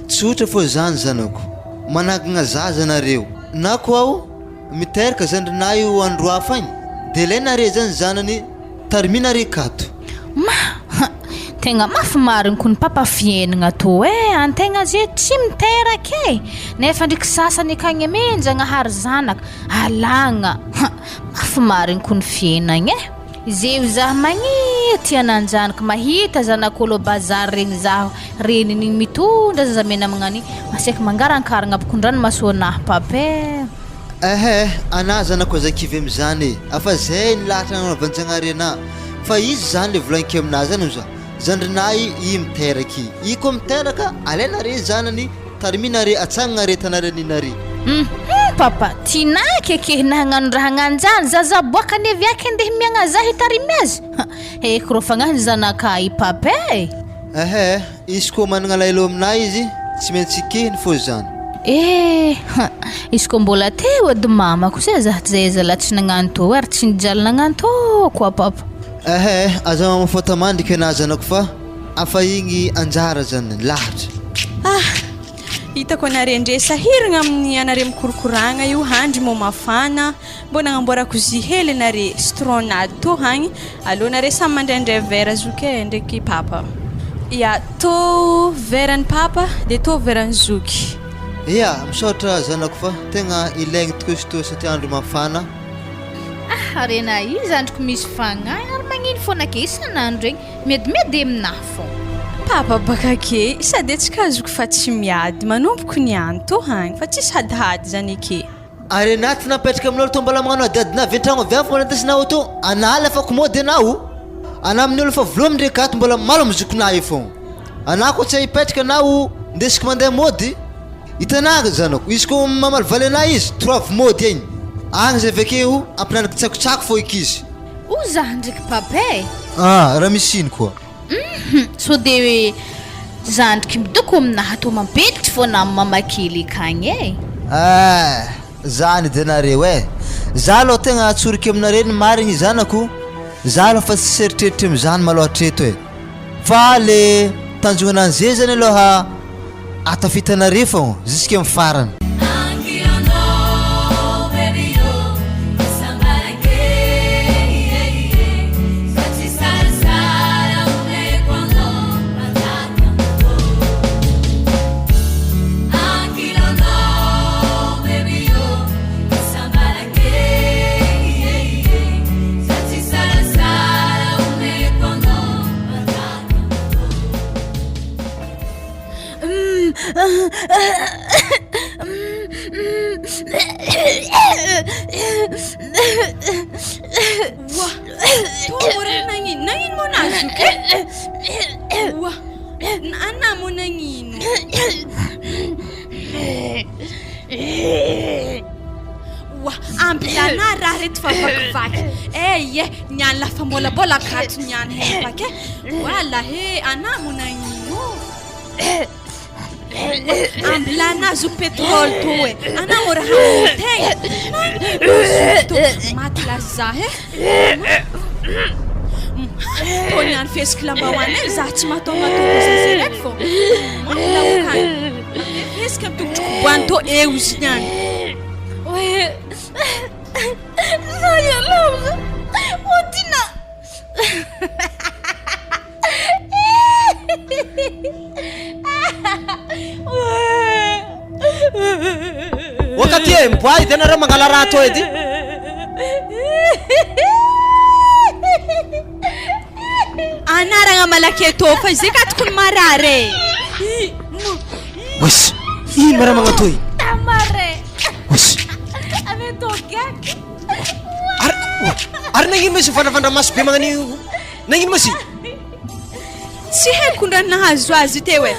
Tsotra fô zany zanako, manangagna zaza nareo na koa aho miteraka zandrinahy io andro hafa agny de alainare zany zanany Tarimina re kato. Ma! Tegna mafy marigny kony papa fiaignana tô eh, antegna ze tsy miteraka eh, nefa ndreky sasany akagny amen-jagnahary zanaka, alagna, ha! Mafy marigny kony fiaignana eh. Zeo zah magniry ty ananjanako mahita zanak'olo bazary regny zaho reniny igny mitondra zazamena amignany masaiky mangarankaragna aby kony ranomaso anah papa eh. Ehe, anah zanako aza kivy amizany e, afa zay ny lahatra nanaovan-jagnahary anah, fa izy zany le volagniko aminah zany oza, zandrinahy i miteraky, i koa miteraka alaina re zanany, tarimina re, atsangagna re tanare nina re. Hum papa, tinah kekehy nagnano raha agnanjany, zaza boaka anie viaky andeha miagna zah hitarimy azy, ha, eky rô fagnahy ny zanakah i papa e. Ehe, izy koa managna alahelo aminah izy, tsy maintsy kehiny fô zany. Eh, ha, izy koa mbola teo edy mamako zay zah zay zalah tsy nagnano tô ary tsy nijaly nagnano tô koa papa. Ehe, aza mamafôta mandriky anah zanako fa afa igny anjara zany, lahatra. Ah! Hitako anare ndre sahiragna amin'ny anare mikorokoragna io handry mô mafana. Mbô nagnamboarako jus hely nare citronade tô hagny, aleo nare samy mandraindray verre zoky e ndraiky papa. Ya, tô verre an'i papa de tô verre an'i zoky. Ya, misaotra zanako fa tegna ilaigny tokoa izy toa satria andro mafana. Ah harena io zandriko misy fagnahy ary magnino fôna ke isan'andro egny miadimiady aminahy fô. Papa baka ke sady antsika zoky fa tsy miady manomboko niany tô hagny fa tsisy hadihady zany eke. Ary anah tsy napetraka amin'olo tô mbola magnano adiadina avy antragno avy any fô nandesinao auto anah alefako mody anah o anah amin'ny olo efa volohany ndreky ato mbola maro amin'ny zokinah io fôgna anah koa tsy hipetraka anah o ndesiko mandeha mody hitanah zanako izy koa mamalivaly anah izy toravy mody egny agny zay avekeo ampinaniko tsakotsako fô eky izy. O zah ndreky papa e! Ah raha misy ino koa. Hum sao de zandriky midoko aminahy tô mampiditry fôna am mama kely akagny e. Ah! Zany edy anareo eh! Za aloha tegna atsoriky aminareo ny marigny zanako, za aloha fa tsisy eritreritry amizany malôha hatreto eh! Fa le tanjogna an'ze zany aloha ahatafita anareo fôgna jusque amy farany. Oa! Tô raha nagnino? Nagnino moa nahazo zoky e? Oa! Anà moa nagnino? Oa! Ambilanà raha reto fa vakivaky. Eh ie, niany lafa mbola akato niany hempaka e. Wala he, anà moa nagnino? Ambilanà zo pétrole tô e. Anà moa raha hamono tegna. Nagnino zo tô? Maty laza e. Tô niany fesiky lambahoany e, za tsy mataomatao za zay raiky fô. Maty laokany. Fesiky amy tongotro koboany tô eo izy niany. Oe, za ialao Otina. Oka ty e, miboaha edy anareo mangala raha atao edy. Anaragna malaky eto fa izay ka tokony marary e. Wesh, ino ma raha magnatoy? Tamare. Wesh. Ave tô gaga. Ary ary nagnino ma izy mivandravandra maso be magnan'io? Nagnino ma izy? Tsy haiko ndra nahazo azy teo e.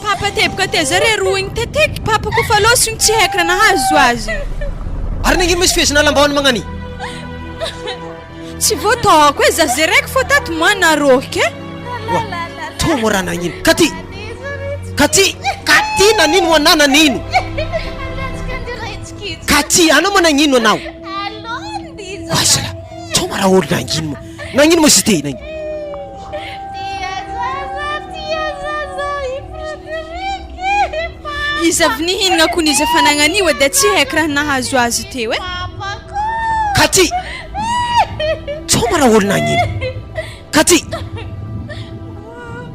Papa teboka teo zare roa igny teteky papa koa fa lôsy igny tsy haiko raha nahazo azy. Ary nagnino ma izy fehezina lambahoany magnany? Tsy voataoko e, za zay raiky fô tato moa narôhiky e. Oa, tô moa raha nagnino? Katy! Katy! Katy nanino moa anà nanino? Katy, anao moa nagnino anao? Oa zalahy, tô moa raha olo nagnino moa? Nagnino moa izy te nagnino? Izy avy nihinagna kony izy efa nagnan'io e, de tsy haiko raha nahazo azy teo e. Katy! Tsao ma raha olo nagnino? Katy!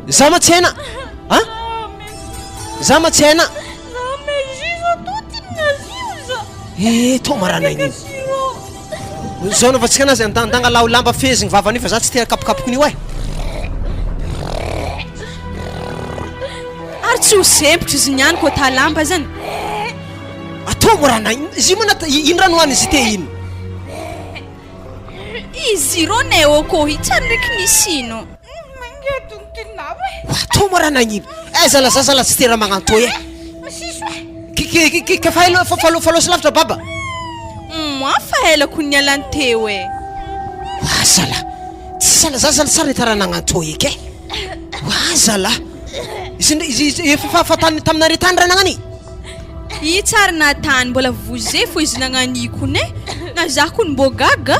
Za ma tsy haina a? Za ma tsy haina. Eh, tô ma raha nagnino? Zao anaovantsika anazy, andanga lao lamba fehezigny vavany io fa za tsy te hakapokapoky an'io e. Ary tsy ho sempotra izy niany koa ta lamba zany. Atao moa raha na izy io moa nata ino raha nohaniny izy te ino? Izy ireo ne ôkôhy tsy ary ndraiky nisy ino. Atao moa raha nagnino? Aiza la zaza la tsy te raha magnantô e. Ki ki fa ela fa fa fa lôsy lavitra baba. Moi fa ela ko nialany teo e. Wa zala tsy sahala zaza la tsara raha nagnantô eky e. Wa zala izy izy izy efa fa fa tany taminareo tany raha nagnany. I tsary natany mbola voze fô izy nagnaniko ne na za kony mbô gaga.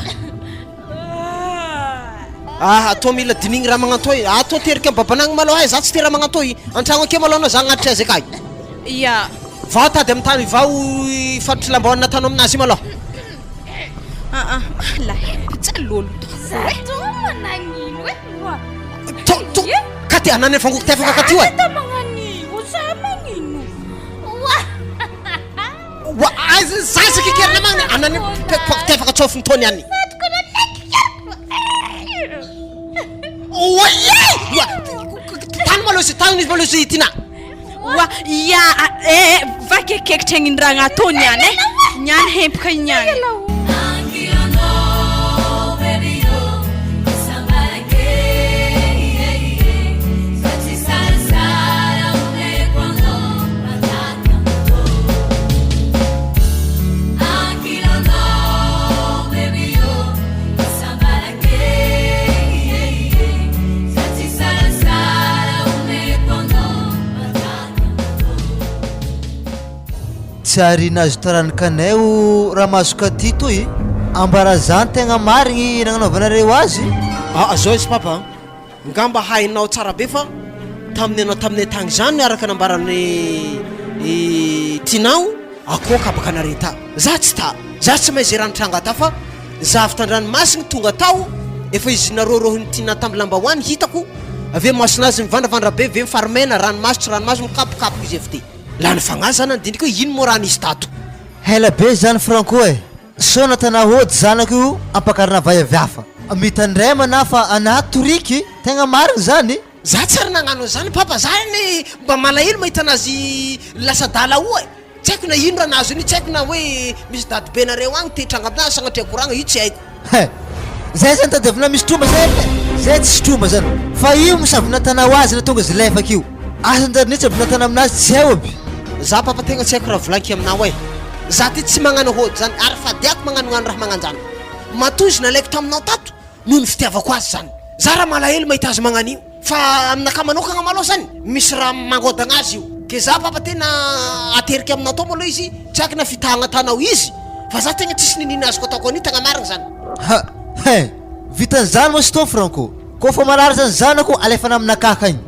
Ah tô mila dinigny raha magnantô e, ah tô terika am babanagny malôha e, za tsy te raha magnantô i, antragno ake malôha anao za agnatitry azy akagny. Ya. Vaho tady am tany vaho i faritry lambahoany nataonao aminazy io malôha. Ah ah, mahalahelo mpijaly olo tô Za tô managnino e oa. Tô tô ka te hanany fangoko tefaka ka ty oa. Za magnanio, za magnino. Oa. Oa aiza za za kekerina magnany anany tefaka tsofiny tony any. Oa ye! Oa tany malôha izy tany izy malôha izy Tina. Oa ya eh vakekekitra igny raha natao niany e. Niany hempaka igny niany. Tsy ary nahazo taranikanay o ramaso katy toy ambara zany tegna marigny nagnanaovanareo azy. Aa zao izy papa a, ngamba hainao tsara be fa tamin'ny anao taminay tagny zany araka nambaran'i i tinao akoho kabaka anare ta, za tsy ta, za tsy mahay ze raha nitranga ta fa za avy tandranomasigny tonga tao efa izy narôrôhin'i tina tam lambahoany hitako avy eo masonazy mivandravandra be ve mifarimena ranomaso tsy ranomaso mikapokapoka izy avy te lany fagnahy za nandinika hoe ino moa raha nisy tato. Hela be zany Franco e! Sao natana hody zanako io ampakarina vaiavy hafa. Mitandremana fa anah toriky, tegna marigny zany. Za tsy ary nagnano an'izany papa, za anie mba malahelo mahita anazy lasa adala oa e, tsy haiko na ino raha nahazo an'io, tsy haiko na hoe misy dadibenareo agny te hitranga aminazy sagnatria koragna, io tsy haiko. He! Zay zany tadiavina misy tromba zay e! Zay tsisy tromba zany fa io mosavy natana ho azy natonga izy lefaka io. Asa njary nitsy avy natana aminazy tsy hay aby. Za papa tegna tsy haiko raha volaniko aminao e! Za ty tsy magnano hody zany ary fadiako magnanognano raha magnanjany. Matoa izy nalaiko taminao tato noho ny fitiavako azy zany. Za raha malahelo mahita azy magnan'io. Fa aminakahy manokagna malôha zany misy raha mangodagna azy io. Ke za papa tena ateriky aminao tao malôha izy tsy haiko na fitahagna atanao izy fa za tegna tsisy ninina azoko ataoko an'io tegna marigny zany. Ha hein! Vitan'izany moa sy to Franco? Kôfa marary zany zanako alefana aminakahy akagny.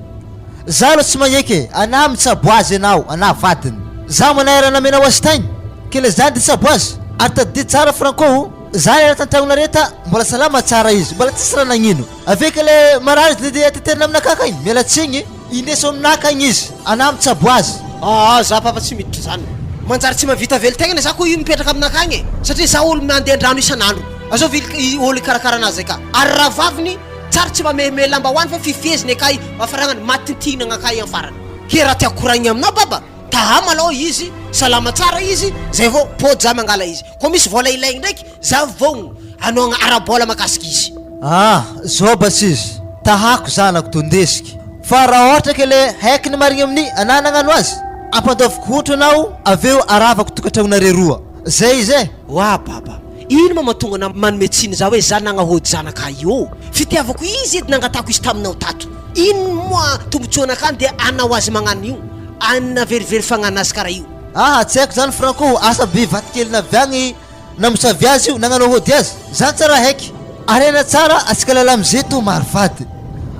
Za aloha tsy magneky e, anah mitsabo azy enao, anah vadiny. Za manahy raha namenao azy tagny, ke le zany de tsabo azy. Ary tadidio tsara Franco o, za le raha tantragnonare ta mbola salama tsara izy, mbola tsisy raha nagnino. Avy eka le marary izy de teterina aminakahy akagny, miala tsigny e, indeso aminakahy agny izy, anah mitsabo azy. Aa za papa tsy miditra zany, manjary tsy mahavita velon-tegna anie za ko io mipetraka aminakahy agny e, satria za olo mandeha andrano isan'andro, azovy olo hikarakara anazy aka, ary rahavaviny Tsary tsy mamehimehy lambahoany fa fifeheziny akay afaragnany matintinagna akay am farany. Ke raha tiako koraigny aminao baba, tahama aloha izy, salama tsara izy, zay vao pody za mangala izy. Koa misy vola ilaigny ndraiky, za vogno hanohagna ara-bola makasiky izy. Ah, zao basy izy, tahako zanako to ndesiky, fa raha ohatra ke le haiky ny marigny amin'ny anah nagnano azy, ampandaoviko hotro anao avy eo aravako tokantragnonare roa, zay izy eh. Oa baba, Ino ma mahatonga anà manome tsiny za hoe za nagnahody zanaka io? Fitiavako izy edy nangatahako izy taminao tato. Ino moa tombotsoanakà ndeha hanao azy magnano io? Anona verivery fagnano azy kara io. Aha, tsy haiko zany Franco, asa be vatokelina avy agny namosavy azy io, nagnano hody azy, zany tsara haiky. Harena tsara atsika lala amze to maro vady.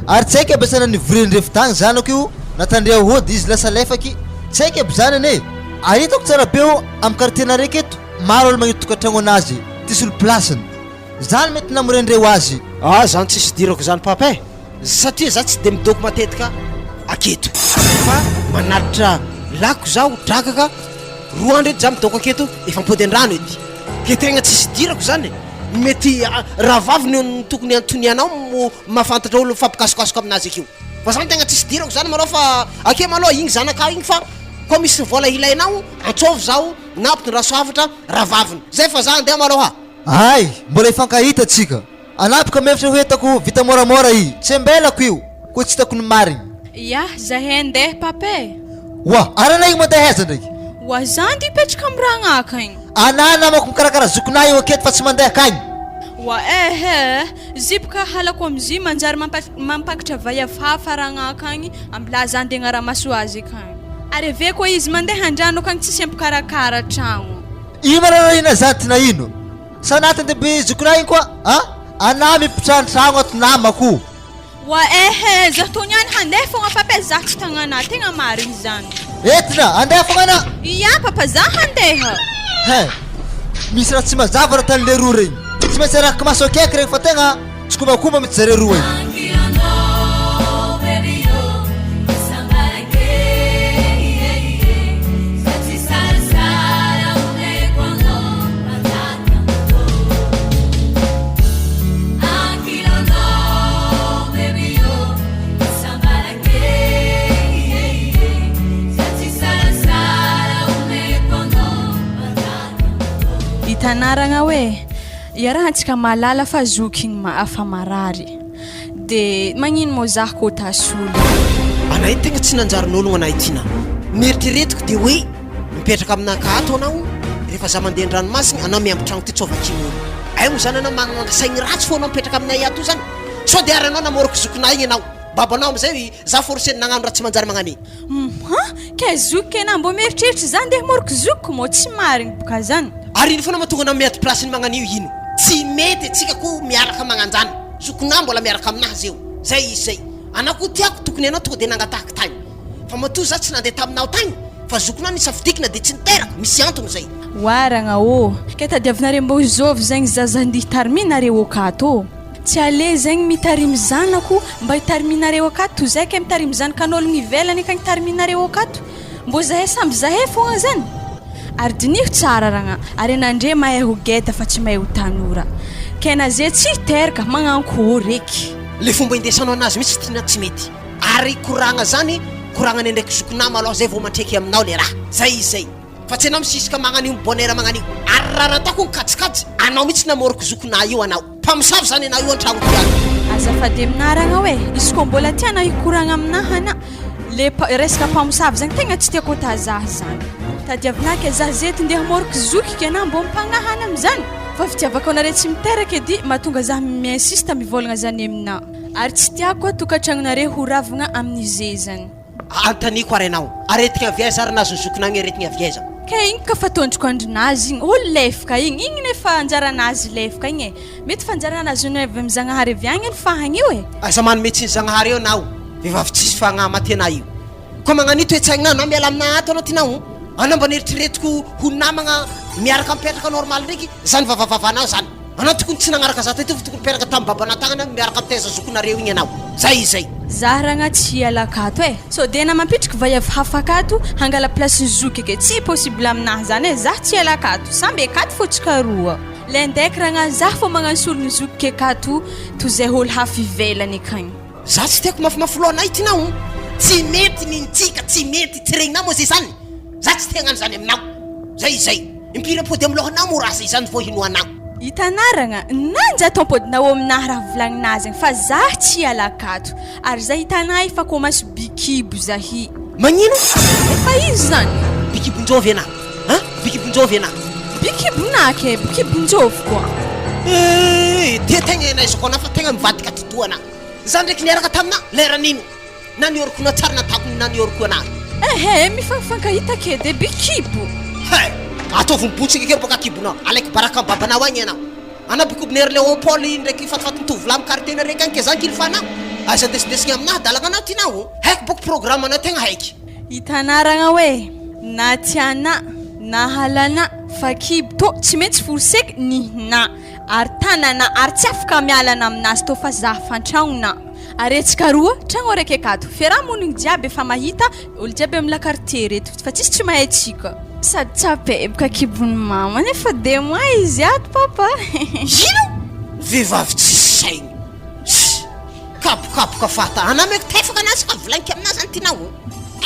Ary tsy haiky aby asa nanivorian'ireo fitagny zanako io na tandria hody izy lasa lefaky, tsy haiky aby zany anie. Ary hitako tsara be o am quartier nareo aketo. Maro olo magneto tokantragno anazy ty solo place-ny. Zany mety namorendreo azy. Ah zany tsisy idirako zany papa eh! Satria za tsy de midoko matetika aketo fa manatitra lako zaho drakaka roa andro eto za midoko aketo efa mipody andrano edy ke tegna tsisy idirako zany e! Mety rahavavy no tokony antonianao mo mahafantatra olo mifampikasokasoka aminazy akeo fa zany tegna tsisy idirako zany malôha fa ake malôha igny zanakao igny fa koa misy vôla ilainao antsôvy zaho Nampitondraso hafatra rahavaviny. Zay fa za andeha malôha. Hay, mbola hifankahita tsika. Anapaka mihevitra ho hitako vita moramora i. Tsy ambelako io, koa tsy hitako ny marigny. Ya, zahay andeha papa e. Oa, ary anah igny mandeha aiza ndraiky? Oa, za andeha hipetraka am ragnaka igny. Anah namako mikarakara zokinah io aketo fa tsy mandeha akagny. Oa, ehe, zipoka halako amzy manjary mampakatra vaiavy hafa ragnaka agny. Ambilà za ndeha agnaramaso azy akagny. Ary ave koa izy mandeha andrano akagny tsisy ampikarakara tragno. Ino ma rarahina za ty na ino? Sa anaty andeha be zokinah igny koa a? Anah mipitrano tragno ato namako. Wa ehe za tô niany handeha fogna papa e za tsy tagnanah tegna marigny zany. Entina andeha fogna anah. Ia papa za handeha. Hein! Misy raha tsy mazava raha tany leroa regny. Tsy maintsy arahiko maso akaiky regny fa tegna Tsikombakomba mitsy zareo roa io. Hitanaragna hoe Iarahantsika mahalala fa zoky igny ma fa marary de magnino mô zah kô tasolo. Anay tegna tsy nanjarin'ologno anay ty na. Neritreretiko de hoe mipetraka aminakahy ato anao rehefa za mandeha an-dranomasina anao miamby tragno ty tsao vakian'olo. Ay moa zany anao magnana saigny ratsy fô anao mipetraka aminay ato io zany. Sao de ary anao namôriko zokinay igny anao. Babanao amizay za forcer-ny nagnano raha tsy manjary magnan'igny. Hum kay zoky kay na mbô mieritreritra za ndeha hamoroko zokiko mô tsy marigny boka zany. Ary ino foana mahatonga anao miady place ny magnanio ino? Tsy mety atsika ko miaraka magnanjany, zokinah mbola miaraka aminah zeo, zay izy zay, anah ko tiako tokony anao tonga de nangatahako tagny, fa matoa za tsy nandeha taminao tagny fa zokinah nisafidiky na de tsy niteraka, misy antony zay. Oaragna ô! Kay tadiavinareo mbô zôvy zegny zaza andihy tariminareo akato ô! Tsy ale zegny mitarimy zanako mba hitariminareo akato toy zay kay mitarimy zanakan'ologno ivelany akagny tariminareo akato mbô zahay samby zahay fogna zany ary diniho tsara ragna ary anandre mahay ho geda fa tsy mahay ho tanora kay na ze tsy hiteraka magnankôry eky. Le fomba indesanao anazy mitsy tina tsy mety ary koragna zany koragnany ndraiky zokinah malôha zay vao matreky aminao le raha zay izy zay. Fa tsy anao misisika magnan'io mi-bonheur magnan'io. Ary raha nataoko ny kajikajy, anao mihitsy namoriko zokinah io anao. Mpamosavy zany anao io antragno ty ato. Azafady aminah ragnao e, izy koa mbola tianao hikoragna aminaha ana, le resaka mpamosavy zagny tegna tsy tiako atà zah zany. Tadiavinah ke zah zety ndeha hamôriky zoky ke anah mbô mipagnahy any amizany fa fitiavako anare tsy miteraka edy mahatonga zah mi-insiste mivôlagna zany aminah ary tsy tiako koa tokantragnonare ho ravagna amin'ize zany. Anontaniako ary anao, aretigna avy aiza ary nahazo ny zokinao igny aretigna avy aiza? Ke igny ka fa tondroko andrinazy igny, olo lefaka igny, igny nefa anjaranazy lefaka igny e, mety fa anjarana nazony avy amy Zagnahary avy agny ny fahagna io e. Aza manome tsiny Zagnahary eo anao, vehivavy tsisy fagnahy maty anah io. Koa magnanio toe-tsaigna anao miala aminah ato anao tinao, anao mba neritreretiko ho namagna miaraka mipetraka normal ndraiky, zany vavavavanao zany. Anao tokony tsy nagnaraka za teto fa tokony mipetraka tam babana tagnana miaraka mitaiza zokinareo igny anao. Zay izy zay. Za ragna tsy hiala akato e! Sao de na mampitriky vaiavy hafa akato hangala place ny zoky ake, tsy possible aminahy zany e, zah tsy hiala akato, samby akato fô tsika roa. Lendek ragna zah fô magnano solon'ny zokiky akato toy zay olo hafa ivelany akagny. Za tsy tiako mafimafy loha anay ty nao. Tsy mety nintsika tsy mety tsy regninao moa zay zany. Za tsy te hagnano zany aminao. Zay izy zay. Impiry ampody am lohanao moa raha zay zany vao hinoanao. Hitanaragna, nanja ataompodinao aminahy raha volagninazy zegny fa zah tsy hiala akato, ary zah hitanah efa commence bikibo zahi. Magnino? Efa izy zany. Bikibonjovy anah an! Bikibonjovy anah. Bikibonah ke, bikibonjovy koa. Eh! Tia tegna enaizako anah fa tegna mivadika atidoha anah. Za ndraiky niaraka taminah leran'ino? Na nioriko na tsara natako na nioriko anah. Ehe, mifankafankahita ke de bikibo. He! Ataovy mibontsika kely baka kibonao. Alaiko baraka am babanao agny ianao. Anao bikobon'i Ry Léopold ndraiky fatifatin'ny tovolahy am quartier nareo akagny ke zany kilifanao. Aiza andesindesigna aminah adalagna anao ty nao. Haiko boko programme anao tegna haiky. Hitanaragna hoe na tiana na halana fa kibo tô tsy maintsy forceky nihina ary tanana ary tsy afaka mialana aminazy tô fa zah fantragnona. Aretsika roa, tragno araiky akato, fiaraha-monigny jiaby efa mahita, olo jiaby am la quartier reto fa tsisy tsy mahay antsika. Sady tsapeboka kibon'i mama nefa deux mois izy ato papa. Ino? Vehivavy tsisy saigny. Ssy. Kapokapoka fahata. Anah meko tefaka anah sy ka volagniko aminah zany tinao.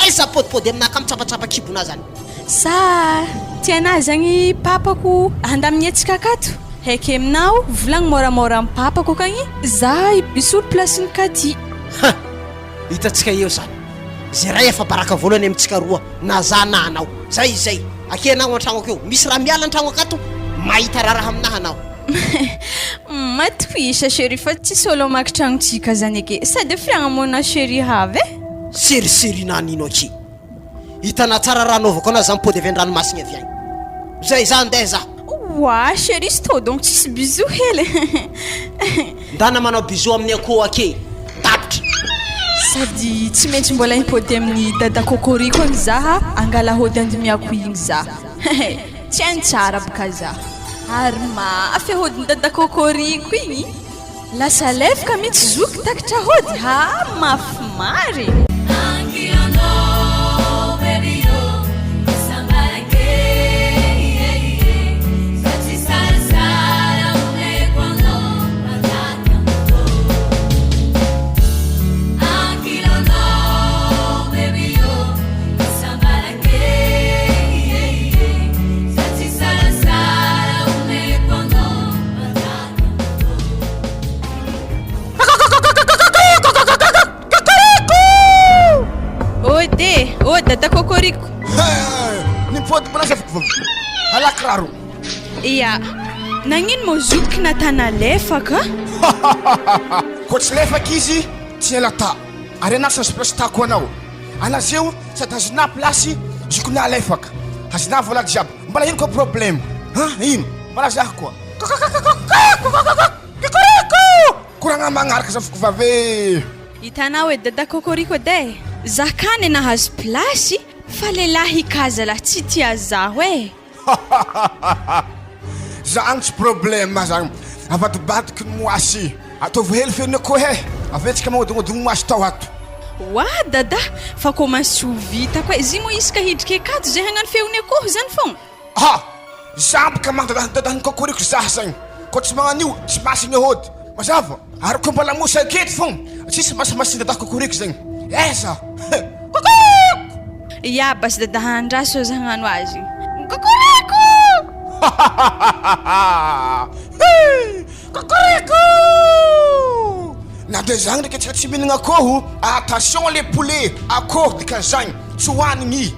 Aiza pôdipôdy aminah ka mitsapatsapa kibonah zany. Sa tianah zagny papako handamigny antsika akato? Haiky aminao, volagno môramôra am papako akagny za hisolo place-n'i Katy. Ha! Hitantsika eo zany. Zay ray afa-baraka voalohany amintsika roa, na za na anao. Zay izy zay. Akia anao an-tragno akeo. Misy raha miala an-tragno akato, mahita raharaha aminahy anao. Matohisa chérie fa tsisy olo hamaky tragnontsika zany ake. Sady fiagna moa na chérie havy e. Seriserie nanino akia. Hitanà tsara raha anaovako anà za mipody avy an-dranomasigny avy agny. Zay za andeha za. Oa chérie stop donc tsisy bisou hely. Ndana manao bisou amin'ny akoho ake. Tapitra. Sady tsy maintsy mbola hipody amin'ny dada cocorico agny za angala hody andimiako igny za. Tsy hainy tsara boka za. Ary mafy hodin'i dada cocorico igny. Lasa lefaka mitsy zoky takitra hody haa mafy marigny. Ode, ô dada kokoriko. Nimpody mbola zafiko Ala kiraro. Ia. Nagnino moa zoky natana lefaka? Koa tsy lefaka izy tsy ela ta. Ary anah sasy place tako anao. Anazeo sady azonah place zokinah lefaka. Azonah vola jiaby. Mbola ino koa problème? Ha ino? Mbola zah koa. Koragna magnaraka zafiko vavy e. Hitanao e dada kokoriko edy e! Zah kany nahazo place fa lehilahy hikaza lah tsy tia zaho e! Zany tsy problème zany, avadibadiky ny moasy, ataovy hely feno akoho e, avetsika magnodognodigny moasy tao ato. Oa dada fa commence tsy ho vitako e, zy moa isaka hidriky akato zay hagnano feon'ny akoho zany fogna. Ha! Za boka mandadadadany kokoriko zah zagny, koa tsy magnan'io tsy masigny hody, mazava? Ary koa mbola mosy aketo fogna tsisy masimasigny dada kokoriko zegny, aiza? He! Kokoriko! Ya basy dada andraso za hagnano azy. Kokoriko! Hahahaha! He! Kokoriko! Na de zagny ndraiky antsika tsy mihinagna akôho, attention le poulet, akôho dikan'izagny, tsy hoanigny.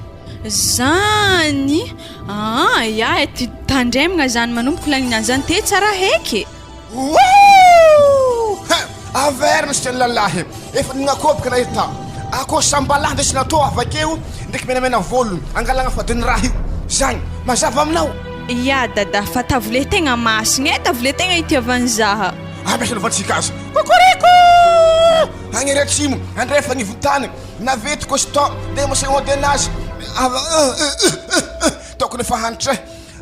Zany! Aa ya e, ty tandremagna zany manomboko laninany zany te tsara heky e! Wouh! Hein! Averina sy ny lalahy. Efa nagnakoboka nahita. Akoho sambalahy ndesina atao avakeo ndraiky menamena volony. Angalagna fadin'ny raha io. Zagny. Mazava aminao? Ya dada fa tavole tegna masigna e, tavole tegna itiavan'i zaha. Ampiasa lovantsika azy. Kokoriko! Agny ery atsimo, andrefa agnivon-tany, navety costaud, demoseodenazy. Tokony efa hanitra.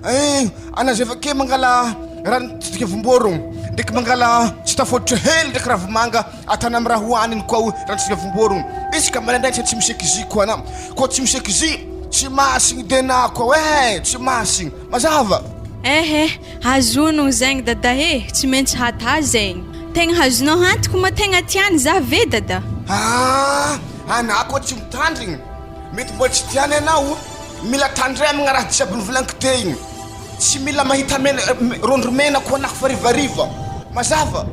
Eh, ana zay avake mangala rano tsindriky vomborogno, ndraiky mangala tsy tafôtry hely ndraiky ravimanga atana amy raha hoaniny koa rano tsindriky vomborogno. Isaka maraindraigny tsy miseky zy koa ana, koa tsy miseky zy tsy masigny dena koa eh, tsy masigny. Mazava? Ehe, azonogno zegny dada e, tsy maintsy hatà zegny. Tegna hazonao antoko ma tegna tiany za ve dada? Ah, ana koa tsy mitandrigny, mety mbola tsy tiany anao. Mila tandremagna raha jiaby novolaniko teo igny. Tsy mila mahita mena rondro mena koa anako fa harivariva. Mazava?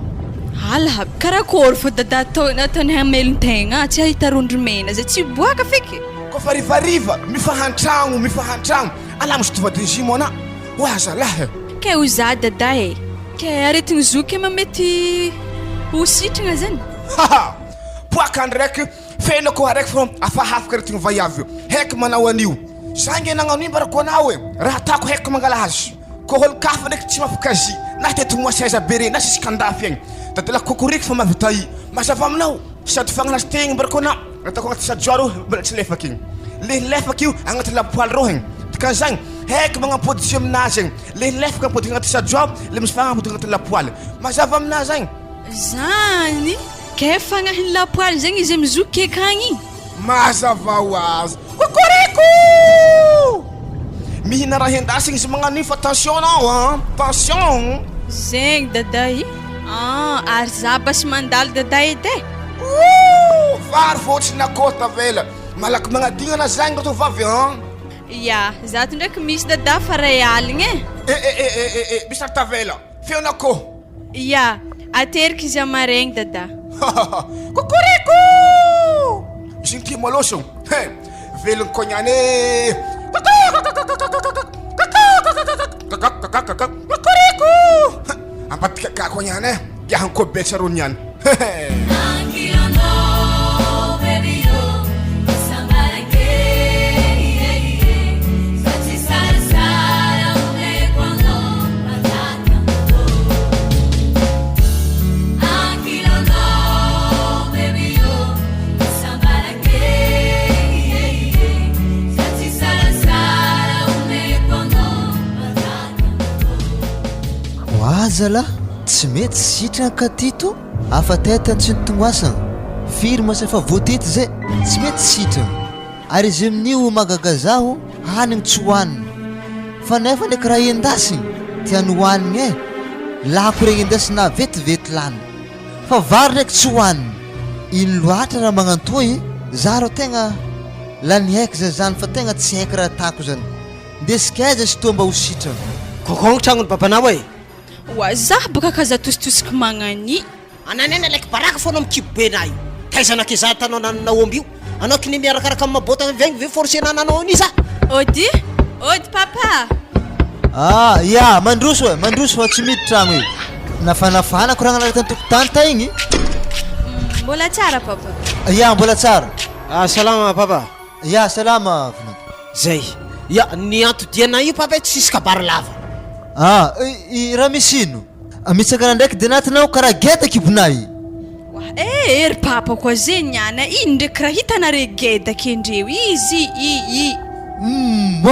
Ala, karakôry fô dada atao ataony hamelon-tegna tsy hahita rondro mena zay tsy hiboaka feky. Koa fa harivariva, mifahantragno, mifahantragno. Alamo sy tovadin-zimo ana. Oa zalahy e. Kay ho za dada e. Kay aretigny zoky ma mety ho sitragna zany? Haha! Poaka ndraiky. Feno akoho araiky fô afahafaka aretigny vaiavy io. Heky manao an'io. Za nge nagnano io mbarako anao e. Raha atako heky mangala azy. Kô olo-kafa ndraiky tsy mahafoka azy. Na teto moa seza be re na sisika andafy agny. Dadalahy kokoriko fa mahavita i. Mazava aminao. Sady fagnanazy tegny mbarako anao. Ataoko agnaty sajoa rô mbola tsy lefaka igny. Le lefaka io agnaty lapoaly rô igny. Dikan'izagny heky magnampody jus aminazy igny. Le lefaka ampodiko agnaty sajoa le misy fagnahy ampodiko agnaty lapoaly. Mazava aminà zagny. Zany! Kay fagnahin'ny lapoaly zegny izy mizoky akagny igny. Mazava ho azy. Kokoriko! Mihina raha endasina izy magnano io fa tension anao an! Tension! Zegny dada i. Ah, ary za basy mandalo dada edy e. Ooh! Vary fotsiny akoho tavela. Malaky magnadigna ana zagny ry tovovavy an! Ya, zato ndraiky misy dada fa ray aligny e. Eh eh eh eh eh eh, misy raha tavela. Feon'akoho. Ya, ateriko izy amaregny dada. Kokoriko! Izy ity maloso. He, velogno kognany e. Kokoriko! Ambadika ka kognany e. Giahany koa betsa rony ihany. Oa zalah, tsy mety sitrana ka ty to, afa tête tsy nitongoasana, firy moa sa efa voatety zay, tsy mety sitrana. Ary izy amin'io mahagaga zaho hanigny tsy hohaniny fa nefa ndraiky raha endasigny tiany hohanigny eh lako regny endasina vetivety lany fa vary ndraiky tsy hohaniny ino loatra raha magnantoa eh za rô tegna lany haiko za zany fa tegna tsy haiko raha atako zany ndesiko aiza izy toa mba ho sitrana. Kokogno tragnon'i babanao e! Oa zah boka k'aza atositosiky magnani. Ananena ilay kibaraka foana amin'ny kibo be nahy io. Taiza nakezaha tanao nanana omby io? Anao kine miarakaraka amin'ny mabota avy agny ve forcena nanao an'io za? Ody, ody papa! Ah ya, mandroso e, mandroso fa tsy midy tragno io. Nafanafana koragna nareo tan-tokotany ta igny? Mbola tsara papa. Ya, mbola tsara. Ah salama papa. Ya, salama vinanto. Zay. Ya, ny antodianay io papa tsisy kabary lava. Ah, i raha misy ino? Mitsangana ndraiky de anatinao karaha geda kibonay. Eh eh ry papa koa ze niany a ino ndraiky raha hitanare geda kendreo izy i i. Humm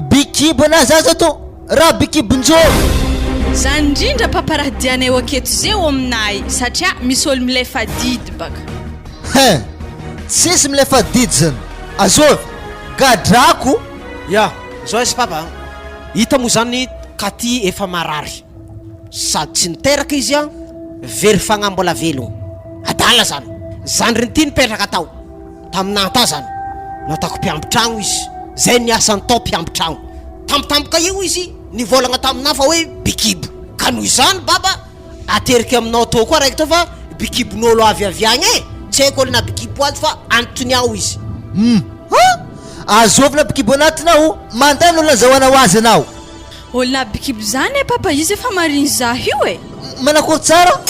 be kibo ana zaza to raha be kibon-jôro. Zany indrindra papa raha dianay ho aketo ze ho aminay satria misy olo milefa didy baka. Hein! Tsisy milefa didy zany. Azôvy? Gadrako. Ya, zao izy papa a, hita moa zany Katy efa marary. Sady tsy niteraka izy an, very fagnahy mbola velogno. Adala zany. Zandriny ty nipetraka tao, taminah ta zany. Nataoko mpiamby tragno izy. Zay ny asany tao mpiamby tragno. Tampotampoka eo izy nivôlagna taminah fa hoe bikibo. Ka noho izany baba, ateriky aminao tô koa raiky tô fa bikibon'ôlo avy avy agny e! Tsy haiko ôlo na bikibo azy fa antony ao izy. Hum! Azovy nampikibo anatinao, mandany olona azahoanao azy anao. Olona bikibo zany e papa izy efa marigny zah io e. Manakory tsara?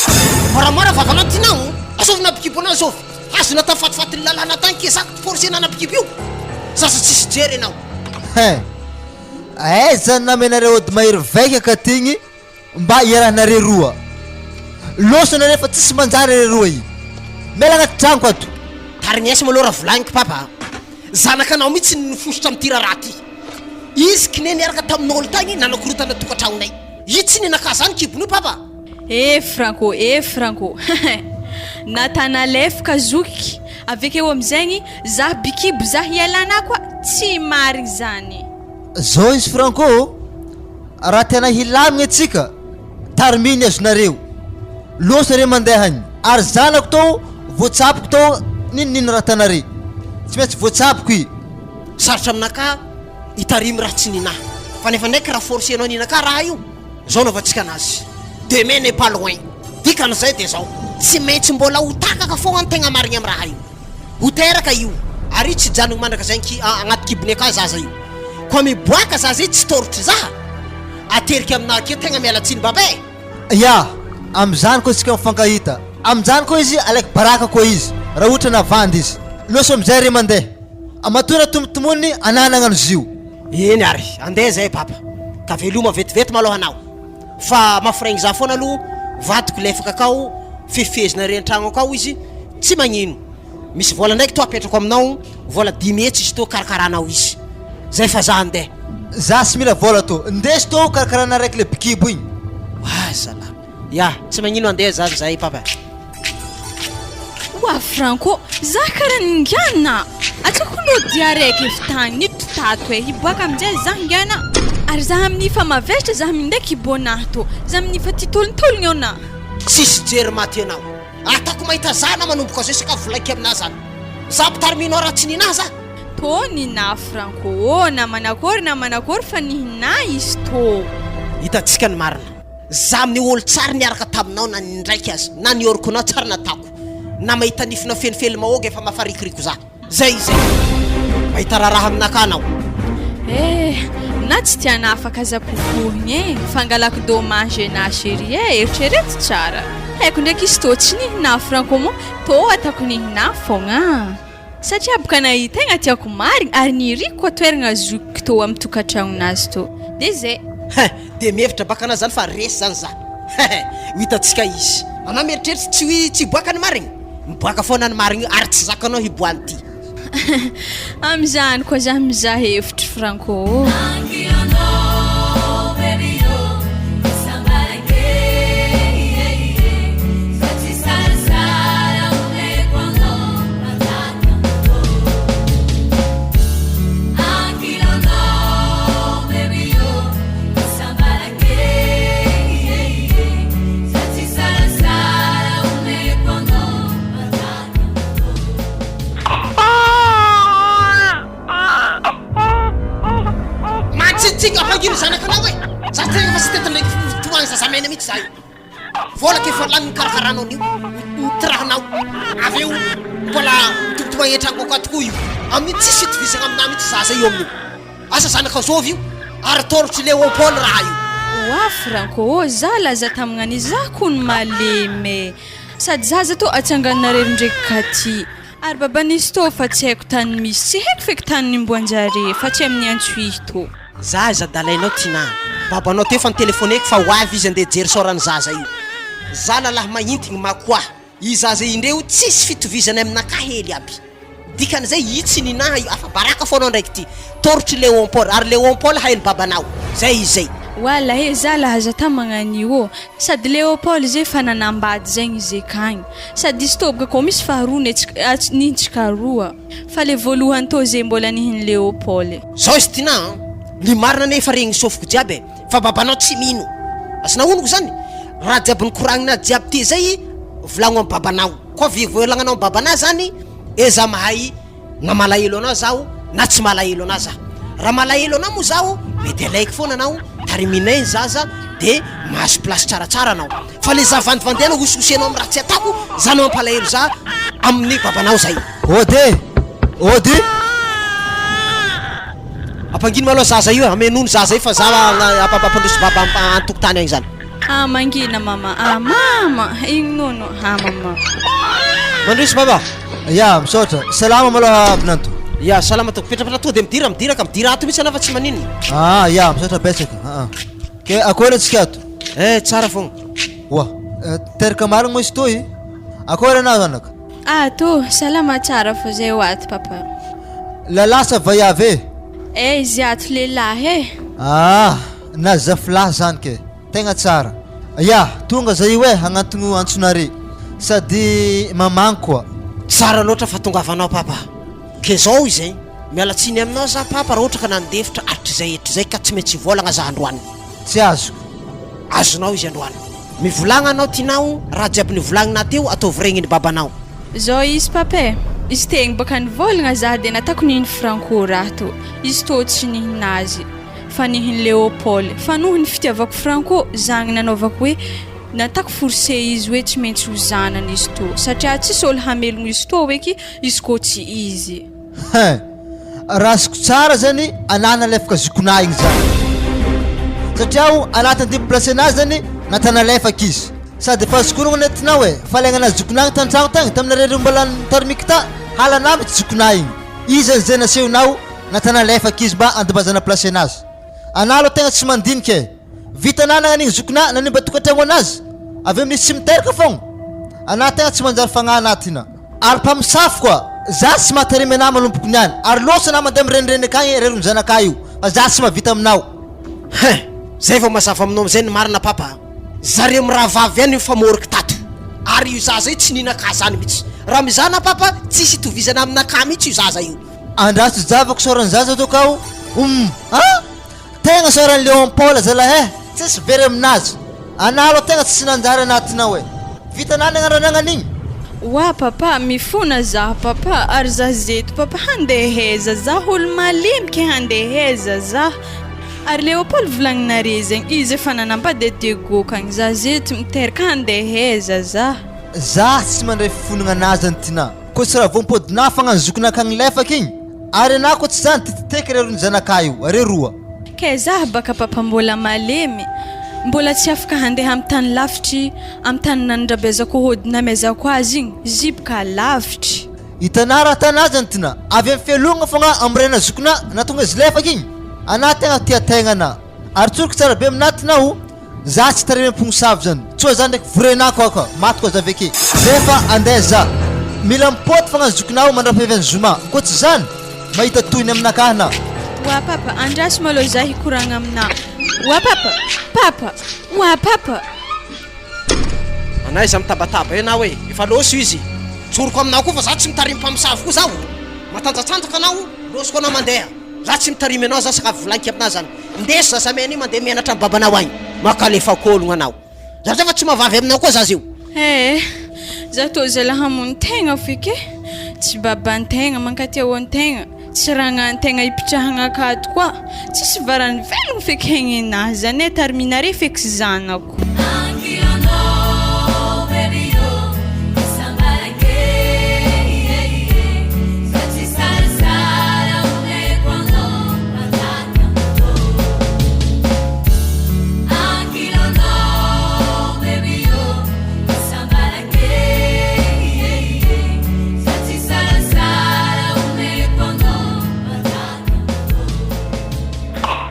Moramora vavanao tinao o! Azovy nampikibo anao azovy! Hazona tam fatifatin'ny lalàna tany kezako forcena nampikibo io! Zaza tsisy jery enao. Hein! Aiza ny namenareo ody mahery vaika ka tigny mba iarahanare roa. Loso nareo fa tsisy manjary are roa i. Miala agnaty tragnoko ato. Tarignesy malôha raha volagniko papa a! Zanakanao mihitsy no nifosotra amin'ity raharaha ty. Izy kine niaraka tamin'olo tagny nanakorontana tokantragnonay. Io tsy ninakahy zany kibony io papa. Eh Franco eh Franco Nathan lefaka zokiky avekeo amizegny zah bikibo zah hialana koa tsy marigny zany. Zao izy Franco ô, raha tena hilamigna antsika, tarminy azonareo, loso re mandeha agny, ary zanako tô voatsapoko tô n'inon'inona raha atanare, tsy maintsy voatsapoko i. Sarotra aminakahy hitarimy raha tsy ninahy, fa nefa ndraiky raha forcer-nao ninakahy raha io, zao anaovantsika anazy, demain n'est pas loin, dikan'izay de zao, tsy maintsy mbola ho takaka foagna ny tegna marigny amy raha io. Ho teraka io ary io tsy hijanogno mandrakizay anki agnaty kibony akà zaza io. Koa miboaka zaza io tsy tôrotry zaha, ateriky aminà akeo tegna miala tsiny baba e! Ya, amizany koa tsika mifankahita, aminjany koa izy alaiko baraka koa izy raha ohatra navandy izy, loso amizay re mandeha, matoa raha tomotomoniny anah nagnano zio. Eny ary, andeha zay baba, ka veloma vetivety malôha anao, fa mafiregny za foana aloha, vadiko lefaka akao, fefifehezina an-tragno akao izy, Tsy magnino. Misy vola ndraiky tô apetrako aminao, vola 500 izy tô karakaranao izy. Zay fa za andeha. Za tsy mila vola tô. Ndeso tô karakarana raiky le bikibo igny. Oa zalah. Ya, tsy magnino andeha zany zahay papa. Oa Franco, za kara ningana. Ataoko lody araiky efa tagny niditra tato e, hiboaka aminjay za ngana. Ary za amin'ny fa mavesatra za minday kibo-nahy tô. Za amin'ny fa tia tolotologno anah. Tsisy jery maty anao. Ataoko mahita za na manomboka zao isaka volaiko aminah zany. Za mpitariminao raha tsy ninahy za. Tô ninahy Franco ô, na manakory na manakory fa nihinahy izy tô. Hitantsika ny marina. Za amin'io olo tsary niaraka taminao na nindraiky aza na nioriko anao tsary natako. Na mahita nifinao feno fely-mahoga efa mafarikoriko za. Zay izay. Mahita raharaha aminakahy anao. Eh, na tsy tiana afaka aza popohigny e, fangalako dommage na chérie e, eritrereto tsara. Haiko ndraiky izy tô tsy nihina franco moa, tô ataoko nihina fogna. Satria boka na tegna tiako marigny ary niriko koa toeragna zokiko tô amy tokantragnonazy tô. De zay. Hein, de mihevitra baka anah zany fa resy zany za. Hein, ho hitantsika izy. Anah mieritreritra tsy ho tsy hiboaka ny marigny. Miboaka foana ny marigny io ary tsy zakanao hiboahany ty. Amizany koa za mizaha hevitry Franco ô. Mantsitsika ampangino zanakanao e! Za tegna fa tsy tety ndraiky tomagny zazamena mihitsy za io. Vola k'efa lany nikarakaranao an'io, nitirahanao. Avy eo mbola mitomtomagny an-tragno akato koa io. Amin'io tsisy itovizagna aminah mihitsy zaza io amin'io. Asa zanaka zovy io? Ary torotry Léopold raha io. Oa Franco ô, za laza tamignany za kony malemy e! Sady zaza tô atsanganareo ndreky katy. Ary baban'izy tô fa tsy haiko tany misy, tsy haiko feky tany nimboanjare fa tsy amin'ny antsohihy tô. Za aiza adalainao Tinah a! Babanao teo fa nitelefoneko fa ho avy izy andeha hijery sort an'i zaza io. Za lalahy mahintigny makoah. I zaza i ndreo tsisy fitovizany aminakahy hely aby. Dikan'izay i tsy ninaha io, afa-baraka foana ndraiky ty. Torotry Léon Paul, ary Léon Paul hain'i babanao. Zay izy zay. Wala he za laha za magnan'io ô! Sady Léon Paul zay fa nanambady zegny izy akagny. Sady izy tô boka kô misy faharoa netsika nintsika roa. Fa le voalohany tô ze mbola nihin'i Léon Paul. Zao izy Tinah an! Ny marina anie efa regny sofiko jiaby e! Fa babanao tsy mino. Asa nahono zany? Raha jiaby nikoragnina jiaby ty zay volagno am babanao. Koa volagnanao am babanah zany e za mahay na malahelo anao zaho na tsy malahelo anah za. Raha malahelo anao moa zaho mety alaiko foana anao tariminay ny zaza de mahazo place tsaratsara anao. Fa le za vandivandiana hosihosenao am raha tsy ataoko zany mampalahelo za amin'ny babanao zay. Ody e! Ody! Ampangino malôha zaza io e, amenono zaza io fa za ampandroso baba an-tokotany agny zany. Ah mangina mama ah mama igny nono ah mama. Mandroso baba. Ya misaotra. Salama malôha vinanto. Ya salama tompoko. Mipetrapetraha tonga de midira midira ka midira ato mihitsy anao fa tsy maninona. Ah ya misaotra betsaka ah. Ke akory antsika ato? Eh tsara fogna. Oa, teraka marigny moa izy toy? Akory anao zanaka? Ato, salama tsara fô zay ho ato papa. Lalahy sa vaiavy e? Eh izy ato lehilahy e. Ah, na zafilahy zany ke. Tegna tsara. Ya, tonga za io e hagnantogno antsonare. Sady mamangy koa. Tsara loatra fa tongavanao papa. Ke zao izy ein, miala tsiny aminao za papa raha ohatra ka nandefitra hatrizay hatrizay ka tsy maintsy hivolagna za androany. Tsy azoko. Azonao izy androany. Mivolagna anao tinao raha jiaby nivolagninà teo ataovy regniny babanao. Zao izy papa e, izy tegny baka nivolagna za de natako nihiny franco raha tô, izy tô tsy nihina azy fa nihiny Léopold, fa noho ny fitiavako franco zagny nanaovako hoe natako forcer izy hoe tsy maintsy ho zanany izy tô satria tsisy olo hamelogno izy tô eky izy kô tsy izy. Hein! Rasiko tsara zany anah nalefaka zokinah igny zany satria aho anatin'ny dimby place-nah zany nata nalefaka izy sady efa azoko orogno nentinao e falaigna zokinah tantragno tagny taminareo reo mbola nitarimiky ta halanah mitsy zokinah igny izy zany zay nasehonao nata nalefaka izy mba andobazana place-nazy anah aloha tegna tsy mandinika e vita nanagna an'igny zokinah nanimba tokantragno anazy avy eo misy tsy miteraka fogna anah tegna tsy manjary fagnahy anatina Ary mpamosavy koa, za tsy mahatarimy anah manomboko niany, ary loatra anah mandeha mirenireny akagny rerony zanakah io, fa za tsy mahavita aminao. Hein! Zay vao mazava aminao amizay ny marina papa a! Zareo mirahavavy ihany mifamôriky tato, ary io zaza io tsy ninakah zany mitsy, raha mizaha anah papa tsisy itovizana aminakah mitsy io zaza io. Andraso javako saoran'ny zaza to kao humm ah! Tegna saoran'i Léon Paul zalahy eh! Tsisy very aminazy! Anah aloha tegna tsy nanjary anatinao eh! Vitanah ny agnaranagnana igny! Oa papa, mifona zaho papa, ary zah zeto papa handeha haiza zah olo malemy ke handeha haiza zah, ary Léopold volagninare zegny izy efa nanambady a Diego kagny zah zeto miteraka handeha haiza zah. Zah tsy mandray fifonagna anah zany Tinah, koa tsy raha voampodinah fagna ny zokinah akagny lefaka igny, Ary anah koa tsy zany tititeky rerony ny zanakah io, are roa. Kay zah baka papa mbola malemy, mbola tsy afaka handeha am tany lavitry, am tany nandrabezako hody namezako azy igny, ziboka lavitry. Hitanah raha tanah zany tina, avy am fialogna fogna amorena zokinah nahatonga izy lefaka igny, anah tegna tia tegna anah, ary tsoriko tsara be aminah tina o, Za tsy taremy am-pognosavy zany. Tsoa za ndraiky vorenako aho ka maty koa za aveke. Nefa andeha za. Mila mipoty fogna ny zokinao mandrapiavian'ny zoma. Koa tsy zany, mahita tohiny aminakahy na. Oa papa, andraso malôha za hikoragna aminà. Oa papa! Papa! Oa papa! Anà iza mitabataba eo anao e! Efa lôso izy! Tsoriko aminao koa fa za tsy mitarimy mpamosavy koa zaho! Matanjatsanjaka anao, lôsoko anao mandeha! Za tsy mitarimy anao za sakafo volagniko aminà zany! Ndeso zazamena io mandeha mianatra am babanao agny makalefa kôlogno anao za zao fa tsy mahavavy aminao koa zaza io. Eh! Za tô zala hamono tegna feky eh! Tsy baban-tegna mankaty ahoan-tegna, tsy ragnan-tegna ipitrahagna akato koa, tsisy varany velogno feky hegninahy zany eh, tariminare feky zanako.